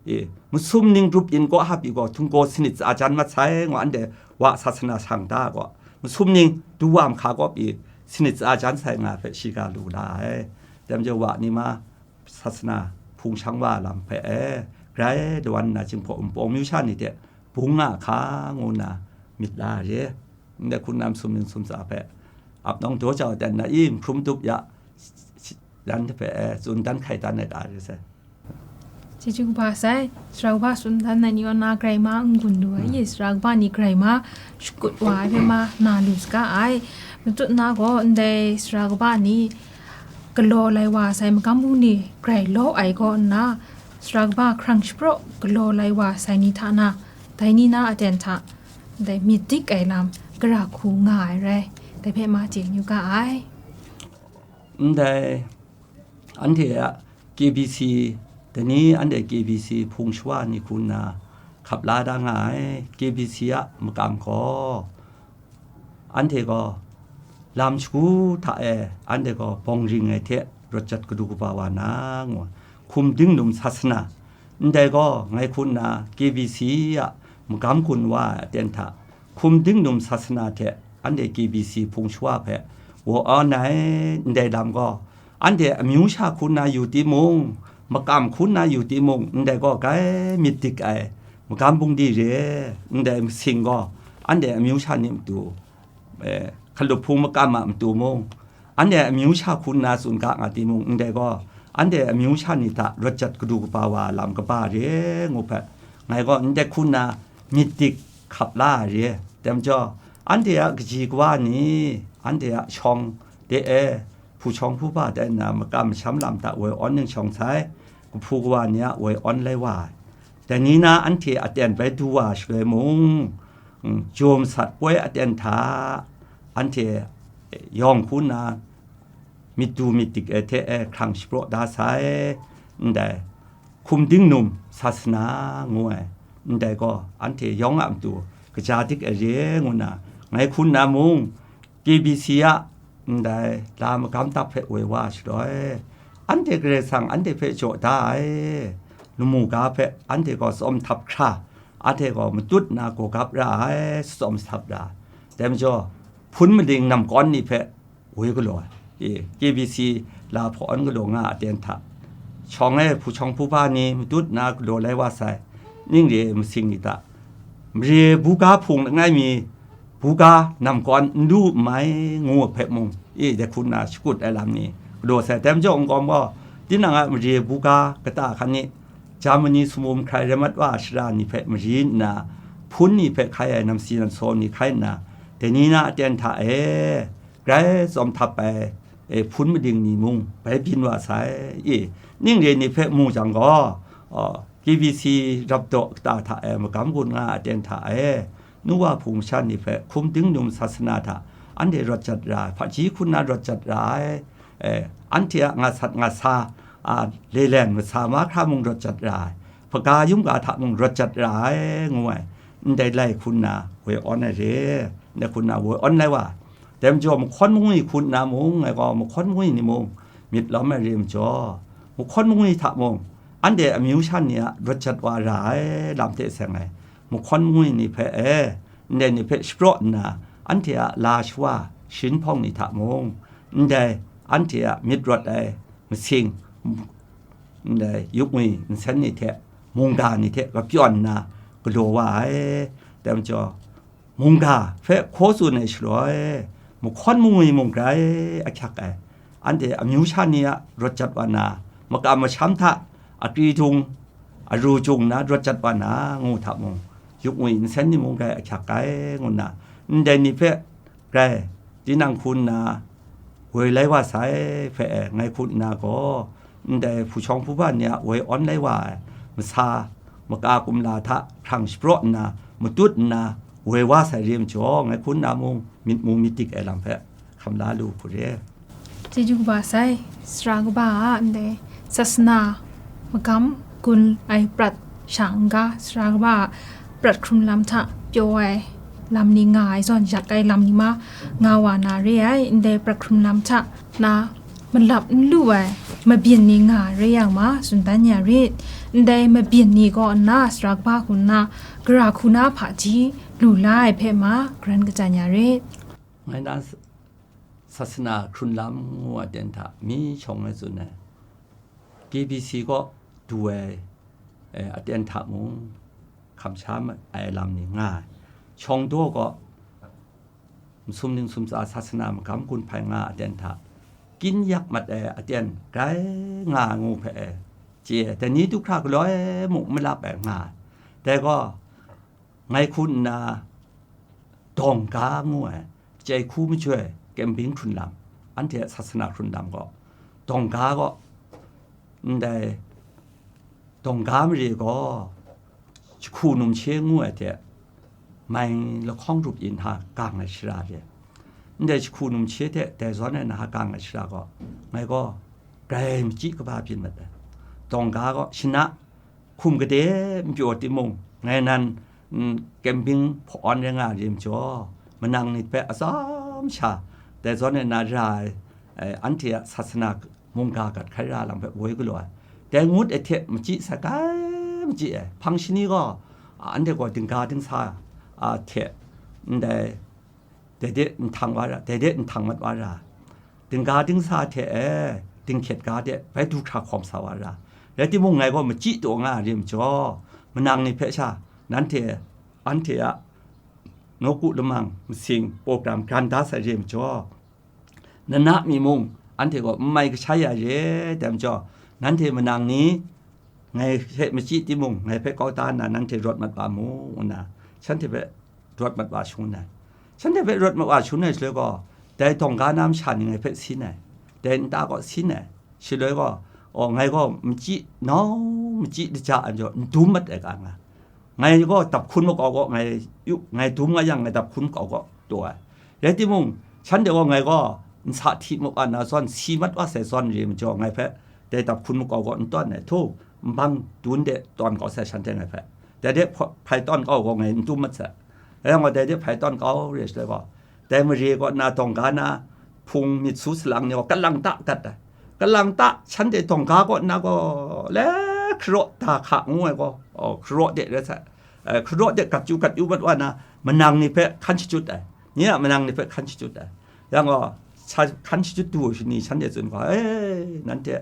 E, masum ning rup yin kaw ha pyi gaw, htung gaw sanit tsa jan mat sai, ngu anhte wa sasana shang da gaw, masum ning du wa mahka kaw pyi sanit tsa jan sai nga hpe shiga lu la ai. Dai majaw wa ni ma sasana hpung shang wa lam hpe e, grai dawan nna Jinghpaw Wunpawng myu sha ni hte bung nga hka, ngu nna myit la re. Ndai hku nna masum ning sumtsa hpe ap nawng daw jau dan na i, hkrum dup ya, dan hpe e, tsun dan hkai dan ai ta re sai. Chyeju kaba sai, sara kaba tsun dan ai ni kaw na grai ma n-gun lu ai, sara kaba ni grai ma shakut wa ai hpe ma na lu saga ai. Matut na gaw ndai sara kaba ni galaw lai wa sai magam bungli grai law ai kaw nna, sara kaba hkrang shapraw galaw lai wa sai ni hta na, dai ni na aten hta, ndai myit dik ai lam gara hku nga ai rai, dai hpe ma chye yu ga ai. Ndai anhte a K B C, dai ni anhte K B C hpung shawa ni hku nna hkap la da nga ai. K B C a makam gaw, anhte gaw lam shagu hta e anhte gaw bawng ring ai hte rawt jat kadu kaba wa na, ngu, hkum dingnum sasana, ndai gaw ngai hku nna K B C a magam gun wa ai aten hta, hkum dingnum sasana hte anhte K B C hpung shawa hpe wa awn ai ndai lam gaw, anhte amyu sha hku nna yu timung, makam hku nna yu timung, ndai gaw grai myit dik ai magam bungli re, ndai masing gaw anhte amyu sha ni matu, eh, hkalup hpung makam a matu mung, anhte amyu sha hku nna tsun ga nga timung, ndai gaw, anhte amyu sha ni hta rawt jat kadu kaba wa lam kaba re ngu hpe, ngai gaw ndai hku nna myit dik hkap la ai re. Dai majaw, anhte a kaji kawa ni, anhte a shawng de e, hpu shawng hpu ba tai nna makam masham lam hta woi awn ning shawng sai, kahpu kawa ni a woi awn lai wa ai. Dai ni na anhte aten bai du wa shaloi mung, mm, jaw masat poi aten hta anhte yawng hku nna myit du myit dik ai hte e hkrang shapraw da sai, ndai hkum dingnum sasana ngu ai, ndai gaw anhte yawng a matu kaja dik ai re ngu nna, ngai hku nna mung, K B C a ndai la magam dak hpe woi wa shaloi, anhte Karai Kasang anhte hpe jaw da ai, lamu ga hpe anhte gaw tsawm htap hkra, anhte gaw matut nna gaw gap ra ai, tsawm htap ra ai. Dai majaw, hpun maling namkawn ni hpe woi galaw ai. E, K B C la hpaw awn galaw nga a ten hta, shawng e hpu shawng hpu ba ni matut nna galaw lai wa sai, ning re masing ni hta, mare buga hpung langai mi, buga namkawn n lu n mai ngu hpe mung, e, dai hku nna shakut ai lam ni galaw sai. Dai majaw, n-gawm gaw, tinang a mare buga kata hkan ni, Germany sumum hkrai rai mat wa shara ni hpe mari nna, hpun ni hpe hkai ai namsi namsaw ni hkai nna, dai ni na aten hta e, grai tsawm htap ai, e, hpun mading ni mung bai byin wa sai. E, ning re ni hpe mu jang gaw, aw, K B C rapdaw kata hta e magam gun nga aten hta e, nu wa hpung masha ni hpe hkum dingnum sasana hta anhte rawt jat ra ai, hpaji hku nna rawt jat ra ai, e, anhte a ngat sat ngat sa, a, lelen masa mahkra mung rawt jat ra ai, hpaga yum ga hta mung rawt jat ra ai, ngu ai, ndai lai hku nna woi awn ai re, ndai hku nna woi awn lai wa ai. Dai majaw, mahkawn mangwi hku nna mung, ngai gaw mahkawn mangwi ni mung myit lawm ai re majaw, mahkawn mangwi hta mung, anhte amyu shan ni a rawt jat wa ra ai lam hte seng ai, mahkawn mangwi ni hpe e, ndai ni hpe shapraw nna, anhte a la shawa sharin hpawng ni hta mung, ndai anhte a myit rawt ai masing, ndai yupngwi nsen ni hte, mungga ni hte kapyawn nna galaw wa ai. Dai majaw, mungga hpe hkaw tsun ai shaloi, mahkawn mangwi mung grai ahkyak ai, anhte amyu sha ni a rawt jat wa na, makam masham hta akri dung, aru jung na rawt jat wa na, ngu hta mung, yupngwi nsen ni mung grai ahkyak ai, ngu nna, ndai ni hpe grai tinang hku nna woi lai wa sai hpe e, ngai hku nna gaw, ndai hpu shawng hpu ba ni a woi awn lai wa ai masa maka kumla hta hkrang shapraw nna, matut nna woi wa sai re majaw, ngai hku nna mung myit mu myit dik ai lam hpe hkam la lu hku re. Chyeju kaba sai, sara kaba a ndai sasana magam gun ai prat sha n-ga, sara kaba a prat hkrum lam hta pyaw ai lam ni nga ai zawn, yak ai lam ni ma nga wa na re ai, ndai prat hkrum lam hta na malap n lu ai mabyin ni nga re yang ma, tsun dan ya rit. Ndai mabyin ni kaw nna sara kaba hku nna gara hku na hpaji lu la ai hpe ma, garan kachyan ya rit. Ngai na sasana hkrun lam ngu aten hta mi shawng ai tsun ai, K B C kaw du ai, eh, aten hta mung, hkam sha ma-, ai lam ni nga ai. Shawng daw kaw, masum ning sumtsa sasana magam gun hpai nga aten hta, kyin yak mat ai aten grai nga ai ngu hpe e, chye ai. Dai ni du hkra galaw ai muk malap ai nga ai. Dai gaw, ngai hku nna, dawng ga ngu ai, chyai hku majoi, camping hkrun lam, anhte a sasana hkrun lam gaw, dawng ga gaw, ndai dawng ga mare gaw, jahku numshe ngu ai hte, mai lahkawng rup yin ha gang ai shara re. Ndai jahku numshe hte dai zawn ai na gang ai shara gaw, ngai gaw grai machyi kaba byin mat ai. Dawng ga gaw, shana hkum gade n pyaw timung, ngai nan, mm, camping hpawn rai nga ai re majaw, manang nit hpe atsawm sha, dai zawn e na ra ai, eh, anhte a sasana mungga gat hkai ra lam hpe woi galaw ai. Dai ngut ai hte machyi sakai machyi ai. Hpang shani gaw, anhte gaw dingga dingsa, a, hte ndai dai de nhtang wa ra, dai de nhtang mat wa ra, dingga dingsa hte e dinghkyet ga de bai du hkra hkawm sa wa ra. Rai timung, ngai gaw machyi taw nga ai re majaw, manang ni hpe sha, nanhte, anhte a nawku lamang masing program gran da sai re majaw, nana mi mung anhte gaw n mai kashai ya re, dai majaw, nanhte manang ni ngai hpe machyi timung, ngai hpe kau da nna nanhte rawt mat wa mu, ngu nna shanhte hpe rawt mat wa shangun ai. Shanhte hpe rawt mat wa shangun ai shaloi gaw, dai dawng ga na masha ni ngai hpe sin ai, dai nta gaw sin ai. Shaloi gaw, aw, ngai gaw machyi nau, machyi daja ai majaw, n dum mat ai ga nga. Ngai gaw dap hkun makau gaw ngai yu, ngai dum nga yang, ngai dap hkun makau gaw taw ai. Rai timung, shanhte gaw ngai gaw nsa hti mat wa na zawn, si mat wa sai zawn re majaw, ngai hpe dai dap hkun makau gaw n tawn ai. Htu, nbang dun de tawn kau sai shanhte ngai hpe. Dai de hpa-, hpai tawn kau gaw ngai n dum mat sai. Rai yang gaw, dai de hpai tawn kau re shaloi gaw, dai mare kaw na dawng ga na hpung myit su salang ni gaw kalang ta gat ai. Kalang ta, shanhte dawng ga kaw na gaw, le, hkaraw da hka ngu ai gaw, aw, hkaraw de rai sai. Eh, hkaraw de gat yu gat yu mat wa na, manang ni hpe hkan shachyut ai. Nye a manang ni hpe hkan shachyut ai. Yang gaw, sa-, hkan shachyut du ai shani shanhte tsun gaw, "E, nanhte,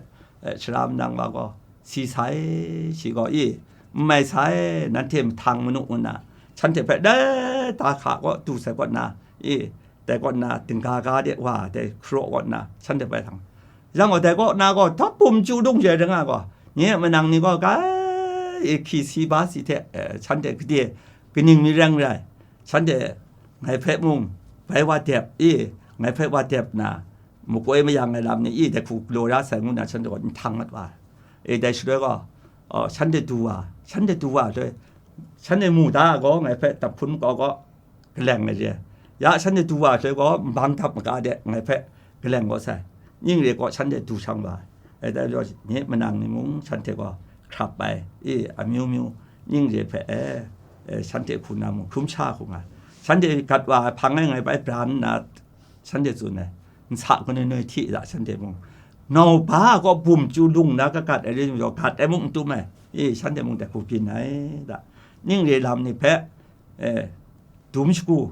eh, sara manang wa gaw si sai, shi gaw i, n mai sai, nanhte mahtang manu," ngu nna, shanhte hpe dai da hka kaw du sai kaw nna, i, dai kaw nna, dingga ga de wa, dai hkaraw kaw nna, shanhte bai htang. Yang gaw, dai kaw na gaw, dap bum chyu lung jai ring ai gaw, nye manang ni gaw, kai, i, hki si ba si hte, eh, shanhte gade kaning mi reng rai, shanhte ngai hpe mung bai wa dep, i, ngai hpe wa dep na, makoi mayang ai lam ni, i, dai hku galaw ra sai, ngu nna shanhte gaw nhtang mat wa. E, dai shaloi gaw, aw, shanhte du wa, shanhte du wa shaloi, shanhte mu da ai gaw, ngai hpe dap hkun makau gaw, kaleng ai re. Ya shanhte du wa shaloi gaw, nbang dap maga de ngai hpe kaleng kau sai. Ning re kaw shanhte du shang wa ai. Dai majaw, nye manang ni mung shanhte gaw hkrap ai, i, amyu myu, ning re hpe, e, e, shanhte hku na mung hkrum sha hku nga. Shanhte gat wa ai hpang e ngai bai bran nna, shanhte tsun ai. Nsa kanoi noi hti da shanhte mung. Nau ba gaw bum chyu lung na kagat ai re majaw, gat ai mung n tum ai. E, shanhte mung dai hku byin ai da. Ning re lam ni hpe, e, dum shagu,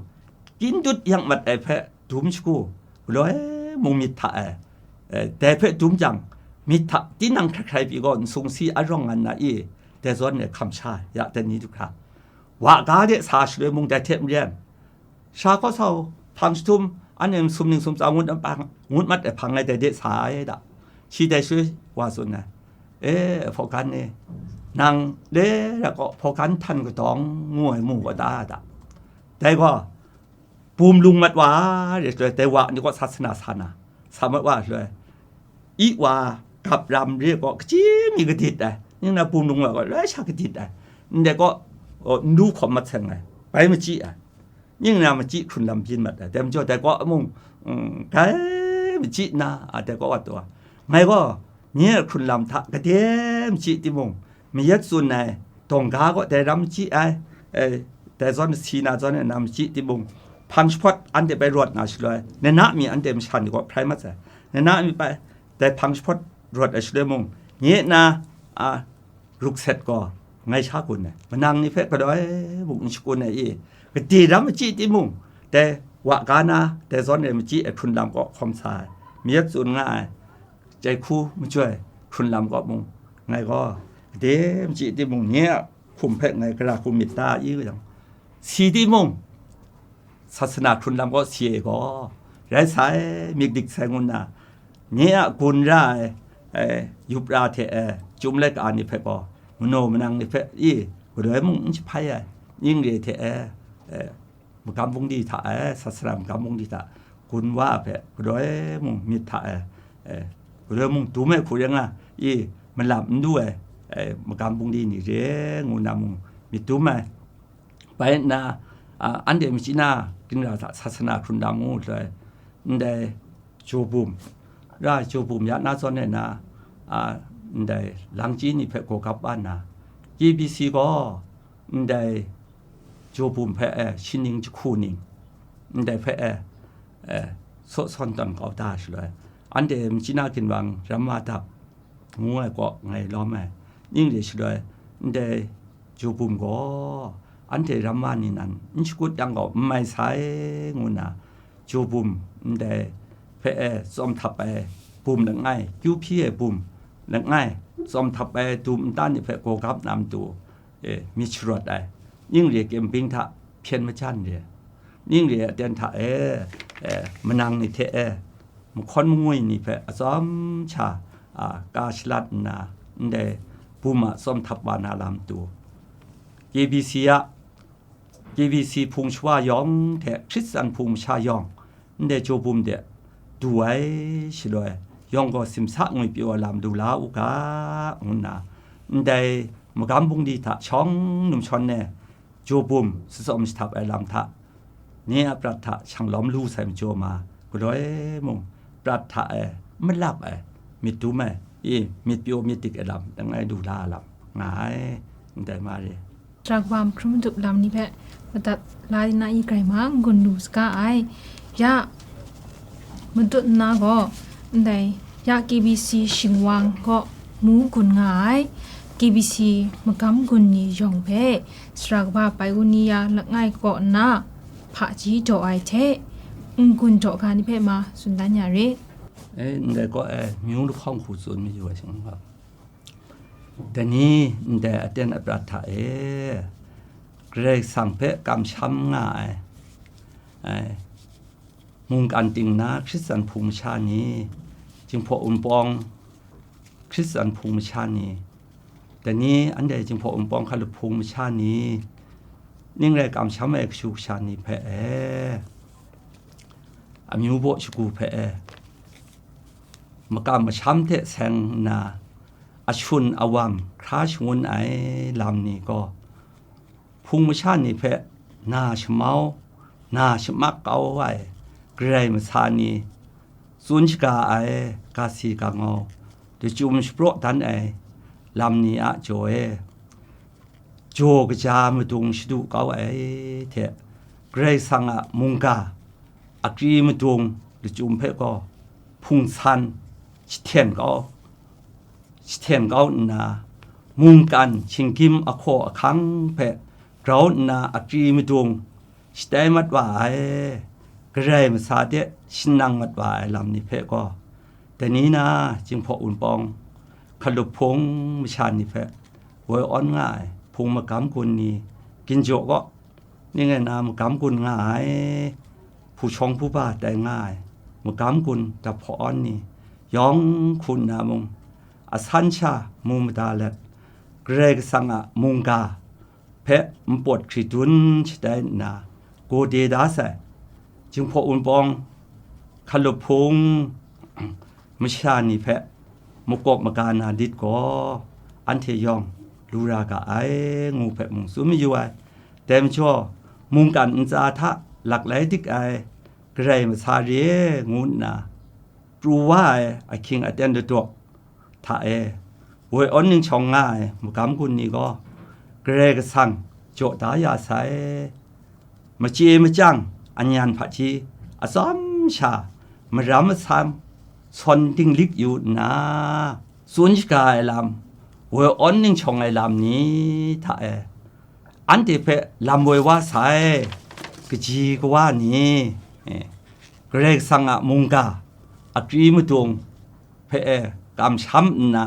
kyin dut yang mat ai hpe dum shagu, galoi mung myit hta e, e, dai hpe dum jang, myit hta tinang hkrai hkrai pyi gaw, nsung si arawng nga nna i, dai zawn e hkam sha ya, dai ni du hkra, wa ga de sa shaloi mung dai hte maren, sha kaw sau, hpang jahtum, anhte masum ning sumtsau ngut mat ai hpang, ngut mat ai hpang ngai dai de sa ai da. Shi dai shaloi wa tsun ai, "E, hpawk gan e, nang le ra kaw hpawk gan htan kadawng ngu ai mu kaw ta da." Dai gaw, bum lung mat wa re shaloi, dai wa ni kaw sasana sa na, sa mat wa shaloi, i wa gap ram re kaw, kachyi mi kadit ai, ning na bum lung wa gaw, loi sha kadit ai, ndai kaw, o, n du hkawm mat seng ai, bai machyi ai. Ning na machyi hkrun lam byin mat ai, dai majaw dai kaw mung, mm, grai machyi nna, a, dai kaw wa taw ai. Ngai gaw, nye a hkrun lam hta gade machyi timung, mayat tsun ai, dawng ga kaw dai ram machyi ai, e, dai zawn si na zawn e na machyi timung, hpang jahpawt anhte bai rawt na shaloi, nana mi anhte masha ni kaw hprai mat sai. Nana mi bai dai hpang jahpawt rawt ai shaloi mung, nye na, a, rukset gaw ngai sha kun ai, manang ni hpe galoi mung n shakun ai i, gade ram machyi timung, dai wa ga na, dai zawn e machyi ai hkrun lam kaw hkawm sa ai, mayat tsun nga ai, jai hku majoi hkrun lam kaw mung, ngai gaw gade machyi timung, nye a hkum hpe ngai gara hkum myit ta i yang, si timung, sasana hkrun lam kaw si ai gaw, rai sai, myit dik sai ngu nna, nye a gun ra ai, ai, yup ra hte e, chyum laika ni hpe gaw, manaw manang ni hpe i, galoi mung n jahpai ai, ning re hte e, e, magam bungli hta e, sasana magam bungli hta gun wa hpe galoi mung myit hta e, e, galoi mung dum ai hku rai nga i, malam n du ai, e, magam bungli ni re ngu na mung myit dum ai. Bai nna, a, anhte machyi na ginra hta sasana hkrun lam ngu shaloi, ndai jaw bum, ra jaw bum ya na zawn e na, a, ndai langchyi ni hpe gaw gap wa nna, K B C gaw ndai jaw bum hpe e, shi ning jahku ning, ndai hpe e, e, saw sawn tawn kau da shaloi, anhte machyi na ginwang ram wa dap ngu ai kaw ngai lawm ai, ning re shaloi, ndai Jaw bum gaw anhte ramma ni nan n shakut yang gaw n mai sai, ngu nna, jaw bum ndai hpe e tsawm htap ai bum langai, kyu hpyi ai bum langai, tsawm htap ai dum nta ni hpe gaw gap na matu, e, myit sharawt ai, ning re camping hta hpyen majan re, ning re aten hta e, e, manang ni hte e, mahkawn mangwi ni hpe atsawm sha, a, ka shalat nna, ndai bum a tsawm htap wa na lam tu. K B C a, K B C hpung shawa yawng hte Hkristan hpung masha yawng, ndai jaw bum de du ai shaloi, yawng gaw simsa ngwi pyaw ai lam lu la u ga, ngu nna, ndai magam bungli hta shawng num shawn e, jaw bum shatsawm shahtap ai lam hta, nye a prat hta shang lawm lu sai majaw ma, galoi mung prat hta e malap ai, myit dum ai, i, myit pyaw myit dik ai lam langai lu la ai lam nga ai, ndai ma re. Sara kaba mahkrum madup lam ni hpe madat la di na i grai ma, n-gun lu saga ai. Ya, matut nna gaw, ndai ya K B C shingwang gaw mu gun nga ai. K B C magam gun ni yawng hpe sara kaba Paigunia langai kaw nna hpaji daw ai hte, n-gun daw ga ni hpe ma tsun dan ya rit. E, ndai kaw e, myu lahkawng hku tsun mayu ai shingwang. Dai ni ndai aten aprat hta e, Karai Kasang hpe kamsham nga ai, ai, mungkan ting na Hkristan hpung masha ni, Jinghpaw Wunpawng Hkristan hpung masha ni, dai ni anhte Jinghpaw Wunpawng hkalup hpung masha ni, ning rai kamsham ai kashu kasha ni hpe e, amyu baw shagu hpe e, makam masham hte seng nna, ashun awam hkra shangun ai lam ni gaw, hpung masha ni hpe na shamau, na shamak kau ai Karai masa ni, tsun shaga ai ga si ga ngau, lachyum shapraw dan ai lam ni a jaw e, jaw kaja madung shadu kau ai hte, Karai Kasang a mungga akri madung lachyum hpe gaw hpung san jahten kau, jahten kau nna, mungkan shinggyim ahkaw ahkang hpe grau nna akri madung shatai mat wa ai, Karai masa de shanang mat wa ai lam ni hpe gaw, dai ni na Jinghpaw Wunpawng hkalup hpung masha ni hpe woi awn nga ai hpung magam gun ni, ginjaw kaw, ning rai na magam gun nga ai, hpu shawng hpu ba tai nga ai magam gun daphkaw awn ni, yawng hku nna mung, asan sha mu mada let, Karai Kasang a mungga hpe npawt hkri dun shatai nna, gawde da sai. Jinghpaw Wunpawng hkalup hpung masha ni hpe makawp maga na lit gaw, anhte yawng lu ra ga ai, ngu hpe mung tsun mayu ai. Dai majaw, mungkan ntsa hta laklai dik ai Karai masa re, ngu nna, pru wa ai ahkying aten ladaw hta e, woi awn ning shawng nga ai magam gun ni gaw, Karai Kasang jaw da ya sai. Machye machyang anyan hpaji atsawm sha maram masam sawn dinglik yu nna, tsun shaga ai lam, woi awn ning shawng ai lam ni hta e, anhte hpe lam woi wa sai, kaji kawa ni, e, Karai Kasang a mungga, akri madung hpe e kamsham nna,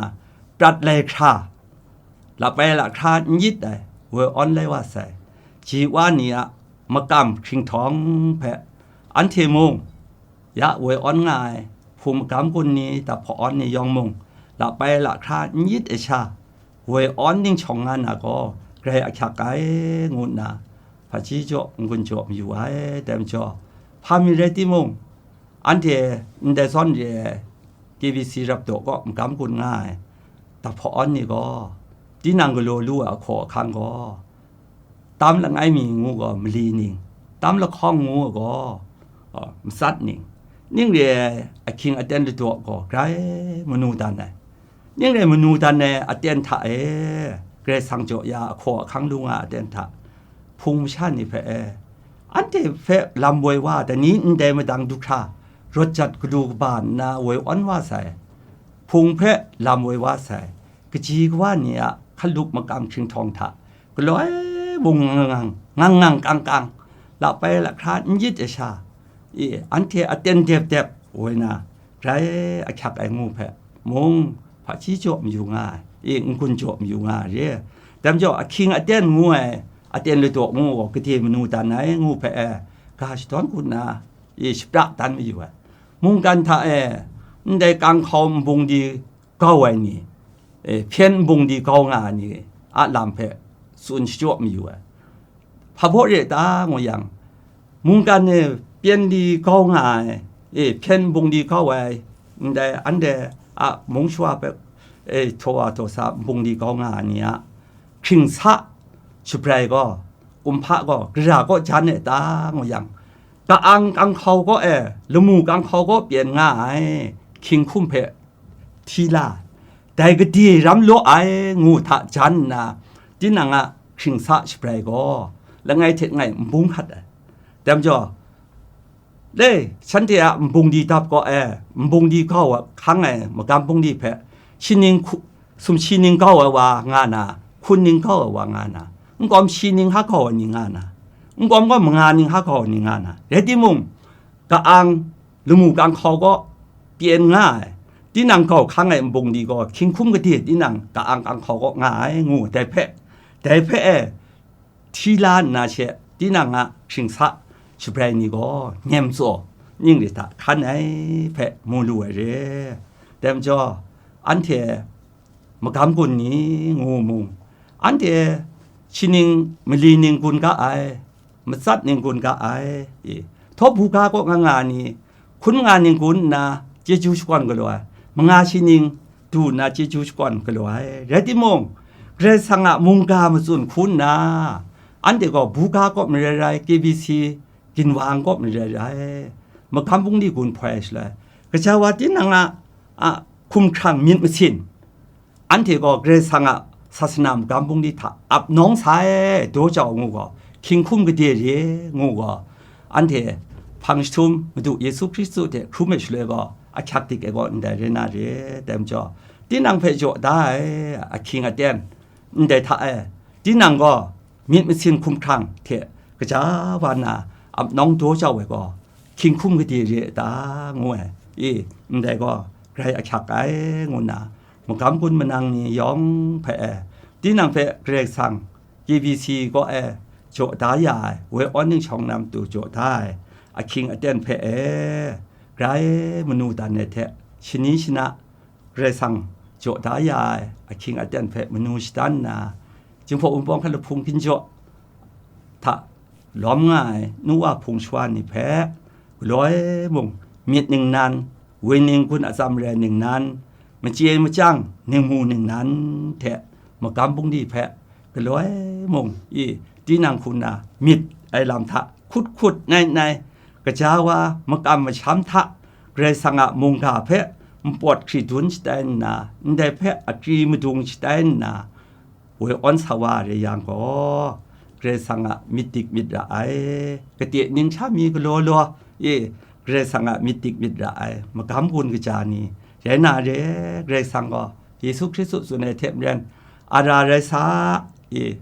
prat lai hkra, lap ai lahkra n yit ai, woi awn lai wa sai. Ji wa ni a makam hkringhtawng hpe, anhte mung, ya woi awn nga ai, hpung magam gun ni, daphkaw awn ni yawng mung, lap ai lahkra n yit ai sha, woi awn ning shawng nga na gaw, grai ahkyak ai, ngu nna, hpaji jaw, n-gun jaw mayu ai. Dai majaw, hpa mi rai timung, anhte ndai zawn re ai K B C rap daw kaw magam gun nga ai daphkaw awn ni gaw, tinang galaw lu ai ahkaw ahkang gaw, tam langai mi ngu gaw mali ning, tam lahkawng ngu gaw, a, matsat ning, ning re ai ahkying aten ladaw gaw grai manu dan ai. Ning re manu dan ai aten hta e, Karai Kasang jaw ya ahkaw ahkang lu nga aten hta, hpung masha ni hpe e, anhte hpe lam woi wa, dai ni ndai madang du hkra, rawt jat galu kaba nna woi awn wa sai, hpung hpe lam woi wa sai, kaji kawa ni a hkalup makam hkringhtawng hta, Galoi mung ngang ngang, ngang ngang kang kang, lapai lahkra n yit ai sha, e, anhte aten dep dep woi na, grai ahkyak ai ngu hpe mung, hpaji jaw mayu nga ai, e, n-gun jaw mayu nga ai re. Dai majaw, ahkying aten ngu ai, aten ladaw ngu gaw, gade manu dan ai ngu hpe, e, ga shadawn hku nna, e, shapra dan mayu ai. Mungkan hta e, ndai kang hkau nbung di kau ai ni, e, hpyen nbung di kau nga ai ni a lam hpe tsun shachyaw mayu ai. Hpa baw re ta ngu yang, mungkan e pyen di kau nga ai, e, hpyen nbung di kau ai, ndai anhte a mung shawa hpe, e, htaw wa htaw sa nbung di kau nga ai ni a hkring sa shabrai gaw, kumhpa gaw, gara kaw jan e ta ngu yang, ka-ang kang hkau kaw e, lamu kang hkau kaw pyen nga ai hkying hkum hpe hti la, dai gade ram law ai ngu hta jan nna, tinang a hkring sa shabrai gaw, langai hte langai nbung hkat ai. Dai majaw, le, shanhte a nbung di dap kaw e, nbung di kau hkang ai magam bungli hpe, shi ning hku-, sumshi ning kau ai wa nga na, hkun ning kau ai wa nga na, n-gawm shi ning ha kau ai ni nga na, n-gawm gaw manga ning ha kau ai ni nga na, rai timung, ka-ang, lamu kang hkau kaw pyen nga ai, tinang kau hkang ai nbung di gaw, hkying hkum gade tinang ka-ang kang hkau kaw nga ai, ngu dai hpe, dai hpe e, hti la nna she, tinang a hkring sa shabrai ni gaw, nem tsaw, ning re hta hkan ai hpe mu lu ai re. Dai majaw, anhte magam gun ni ngu mung, anhte shi ning mali ning gun ga ai, matsat ning gun ga ai, e, htaw buga kaw nga nga ni, hkun nga ning gun nna chyeju shakawn galaw ai, manga shi ning du nna chyeju shakawn galaw ai. Rai timung, Karai Kasang a mungga matsun hku nna, anhte gaw buga kaw marai rai, K B C ginwang kaw marai rai, magam bungli gun hpoi ai shaloi, gaja wa tinang a, a hkumhkrang myit masin, anhte gaw Karai Kasang a sasana magam bungli hta ap nawng sai, daw jau ngu gaw, hkying hkum gade re ngu gaw, anhte hpang jahtum Madu Yesu Hkristu hte hkrum ai shaloi gaw, ahkyak dik ai gaw ndai rai na re. Dai majaw, tinang hpe jaw da ai ahkying aten ndai hta e, tinang gaw myit masin hkumhkrang hte gaja wa na ap nawng daw jau ai gaw, hkying hkum gade re ai ta, ngu ai. E, ndai gaw, grai ahkyak ai, ngu nna, magam gun manang ni yawng hpe e, tinang hpe Karai Kasang K B C kaw e jaw da ya ai, woi awn ning shawng na matu jaw da ai ahkying aten hpe e, grai manu dan ai hte, shani shana Karai Kasang jaw da ya ai ahkying aten hpe manu shadan nna, Jinghpaw Wunpawng hkra lahpung ginjaw hta lawm nga ai nu wa hpung shawa ni hpe, galoi mung, myit ningnan, woi ning gun atsam re ningnan, machye machyang ningmu ningnan hte magam bungli hpe, galoi mung, i, tinang hku nna myit ai lam hta hkut hkut nai nai, gaja wa makam masham hta Karai Kasang a mungga hpe npawt hkri dun shatai nna, ndai hpe akri madung shatai nna, woi awn sa wa re yang gaw, Karai Kasang a myit dik myit ra ai, kade ning hta mi galaw law, e, Karai Kasang a myit dik myit ra ai magam gun kaja ni rai na re. Karai Kasang gaw Yesu Hkristu tsun ai hte maren, ara rai sa, e,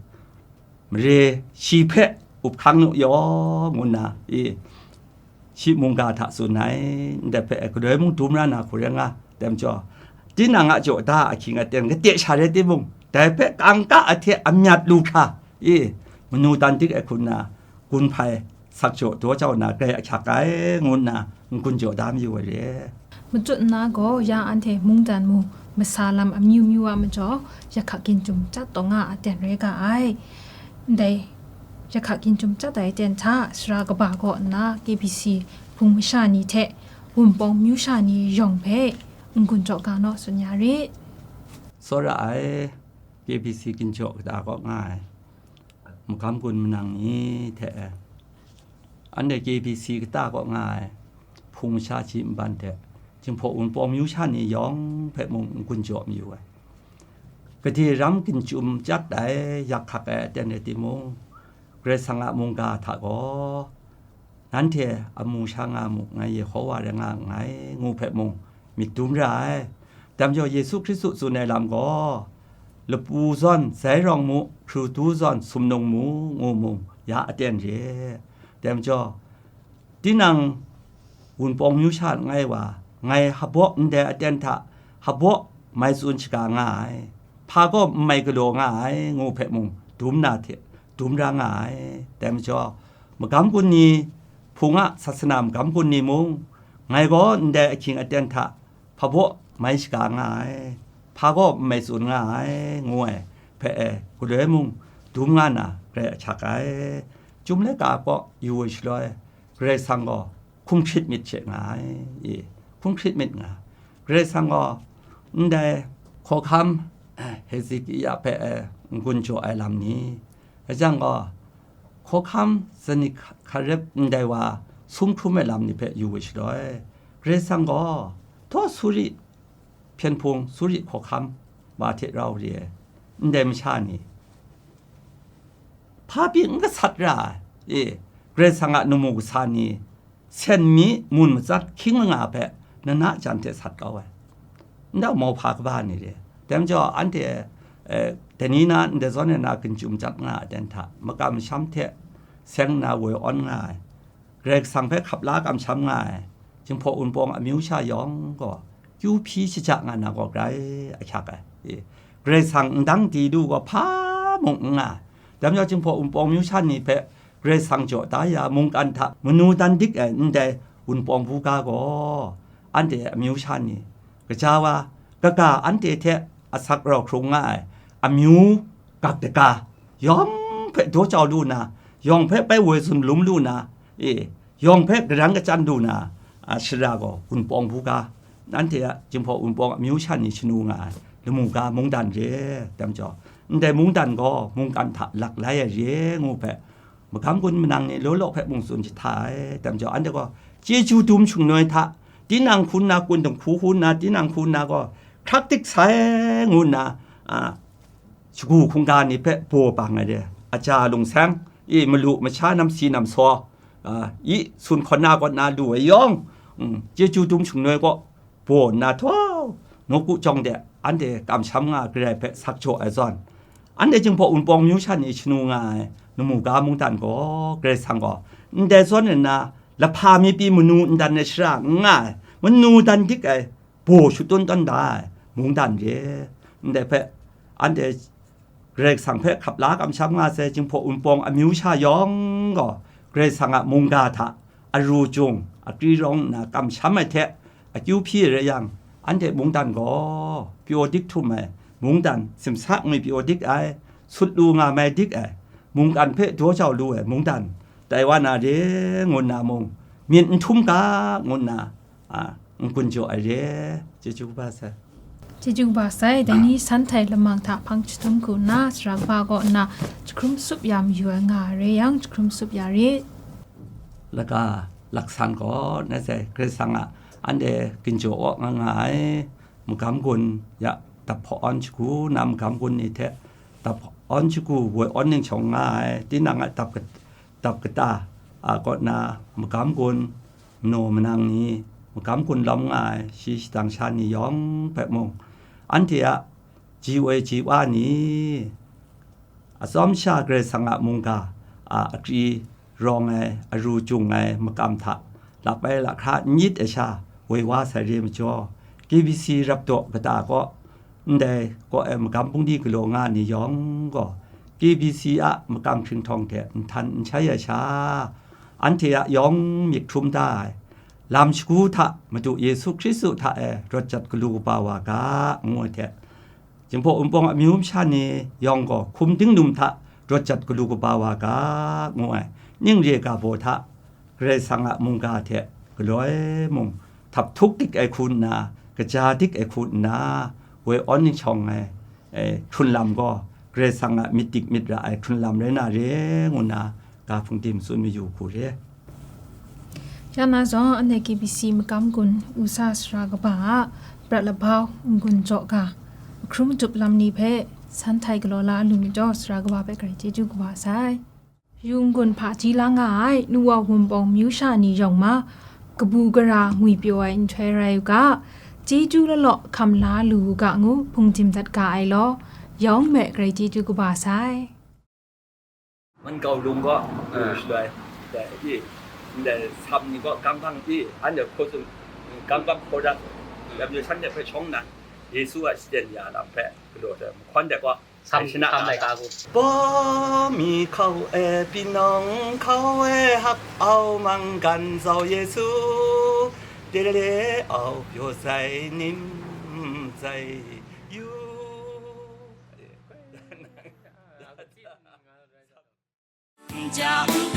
mare shi hpe up hkang nu yaw, ngu nna, e, shi mungga hta tsun ai, ndai hpe galoi mung dum ra na hku rai nga, dai majaw, tinang a jaw da ahkying aten kade sha rai timung, dai hpe kangka ahte amyat lu hkra, e, manu dan dik ai hku nna, gun hpai sak jaw daw jau na grai ahkyak ai, ngu nna n-gun jaw da mayu ai re. Matut nna gaw, ya anhte mungdan mung masa lam amyu myu a majaw, yahka ginjum chyat taw nga a ten rai ga ai. Ndai yahka ginjum chyat ai ten hta, sara kaba kaw nna K B C hpung masha ni hte Wunpawng myu sha ni yawng hpe n-gun jaw ga naw tsun ya rit. Tsawra ai, K B C ginjaw kata kaw nga ai magam gun manang ni hte e, anhte K B C kata kaw nga ai hpung masha ji nban hte, Jinghpaw Wunpawng myu sha ni yawng hpe mung n-gun jaw mayu ai. Gade ram ginjum chyat ai, yak hkak ai aten rai timung, Karai Kasang a mungga hta gaw, nanhte amu sha nga mu, ngai Yehowa rai nga nngai, ngu hpe mung myit dum ra ai. Dai majaw, Yesu Hkristu tsun ai lam gaw, lapu zawn zai rawng mu, hkrutu zawn sumnung mu, ngu mung ya aten re. Dai majaw, tinang Wunpawng myu sha langai wa, ngai habaw ndai aten hta habaw mai tsun shaga nga ai, hpa gaw n mai galaw nga ai, ngu hpe mung dum na hte dum ra nga ai. Dai majaw, magam gun ni, hpung a sasana magam gun ni mung, ngai gaw ndai ahkying aten hta hpabaw mai shaga nga ai, hpa gaw n mai tsun nga ai, ngu ai hpe e, galoi mung dum nga na grai ahkyak ai. Chyum laika kaw yu ai shaloi, Karai Kasang gaw hkung hkrit myit she nga ai, e, hkung hkrit myit nga. Karai Kasang gaw ndai hkawhkam, eh, Hezekia hpe, eh, n-gun jaw ai lam ni, rai jang gaw, hkawhkam Sennakerib ndai wa sum hkrum ai lam ni hpe yu ai shaloi, Karai Kasang gaw, htaw suri hpyen hpung, suri hkawhkam wa hte rau re ai ndai masha ni, hpa pyi n gasat ra ai, e, Karai Kasang a namu kasa ni, sen mi mun matsat hkying manga hpe nana jan hte sat kau ai, ndai mauhpa kaba ni re. Dai majaw, anhte, eh, dai ni na ndai zawn e na ginchum chyat nga ai aten hta, makam masham hte seng nna woi awn nga ai, Karai Kasang hpe hkap la kamsham nga ai, Jinghpaw Wunpawng amyu sha yawng gaw, kyu hpyi shaja nga na gaw grai ahkyak ai. E, Karai Kasang ndang di lu gaw hpa mung n nga ai. Dai majaw, Jinghpaw Wunpawng myu sha ni hpe Karai Kasang jaw da ya, mungkan hta manu dan dik ai ndai Wunpawng buga gaw, anhte amyu sha ni, gaja wa, kaga anhte hte asak rau hkrung nga ai amyu gak daga, yawng hpe daw jau lu na, yawng hpe bai woi zun lum lu na, e, yawng hpe garan kachyan lu na, a, shara gaw Wunpawng buga, anhte a Jinghpaw Wunpawng amyu sha ni shanu nga ai lamu ga mungdan re, dai majaw, ndai mungdan gaw mungkan hta lak lai ai re, ngu hpe, magam gun manang ni law law hpe mung tsun jahta ai. Dai majaw, anhte gaw chyeju dum shangloi hta, tinang hku nna, kun dinghku hku nna, tinang hku nna gaw hkrak dik sai, ngu nna, a, shagu hkungga ni hpe baw bang ai re, aja lungsang, e, malu masha namsi namsaw, a, i sun hkawn na kaw na lu ai yawng, mm, chyeju dum shangloi gaw baw nna, htau, nawku jawng de anhte kamsham nga ai Karai hpe sak jaw ai zawn, anhte Jinghpaw Wunpawng myu sha ni shanu nga ai lamu ga mungdan gaw, Karai Kasang gaw ndai zawn nna, lahpa mi pyi manu n dan ai shara n nga ai, manu dan dik ai, baw shadawn tawn da ai mungdan re. Ndai hpe, anhte Karai Kasang hpe hkap la kamsham nga sai Jinghpaw Wunpawng amyu sha yawng gaw, Karai Kasang a mungga hta aru jung, akri rawng nna kamsham ai hte akyu hpyi rai yang, anhte mungdan gaw pyaw dik htum ai mungdan, simsa ngwi pyaw dik ai, sut lu nga mai dik ai, mungkan hpe daw jau lu ai mungdan tai wa na re, ngu nna mung, myit n htum ga, ngu nna, a, n-gun jaw ai re. Chyeju kaba sai. Chyeju kaba sai, dai ni san htai lamang hta hpang jahtum hku nna, sara kaba kaw nna jahkrum sup ya mayu ai nga ai re yang, jahkrum sup ya re. Laga laksan kaw na sai, Karai Kasang a anhte ginjaw aw nga nga ai magam gun ya dap hpaw awn shagu na, magam gun ni hte dap awn shagu woi awn ning shawng nga ai, tinang a dap kat-, dap kata a kaw na magam gun, manaw manang ni, magam gun lawm nga ai shi shadang sha ni yawng hpe mung, anhte a ji woi ji wa ni, atsawm sha Karai Kasang a mungga a akri rawng ai, aru jung ai makam hta lap ai lahkra n yit ai sha woi wa sai re majaw, K B C rap daw kata kaw, ndai kaw ai magam bungli galaw nga ni yawng gaw, K B C a makam hkringhtawng hte nhtan n shai ai sha, anhte a yawng myit hkrum da ai, lam shagu hta Madu Yesu Hkristu hta e rawt jat galu kaba wa ga, ngu ai hte, Jinghpaw Wunpawng amyu masha ni yawng gaw hkum tingnum hta rawt jat galu kaba wa ga, ngu ai, ning re ga baw hta, Karai Kasang a mungga hte galoi mung, htap htuk dik ai hku nna, kaja dik ai hku nna, woi awn ning shawng ai, e, hkrun lam gaw, Karai Kasang a myit dik myit ra ai hkrun lam rai na re, ngu nna, ga hpung tim tsun mayu hku re. Ya na zawn, anhte K B C magam gun u sa sara kaba a prat labau n-gun jaw ga, mahkrum madup lam ni hpe san htai galaw la lu myit dawt, sara kaba hpe grai chyeju kaba sai. Yu n-gun hpaji la nga ai, nu wa Wunpawng myu sha ni yawng ma, kabu gara ngwi pyaw ai nhtoi rai u ga, chyeju lalaw hkam la lu u ga ngu hpung tim dat ga ai law, yawng me grai chyeju kaba sai. Manggaw lung gaw, eh, shaloi, ndai i, ndai sam ni gaw gangbang i, anhte hpaw tsun, gangbang hkaw dat, lam yawsan de hpe shawng nnan, Yesu a shaden ya lam hpe galaw ai mahkawn de gaw, sam, shana sam laika gaw. Baw mi hkau e, binawng hkau e, hap au manggan zau Yesu, de le le au pyaw sai nim zai yu. Jang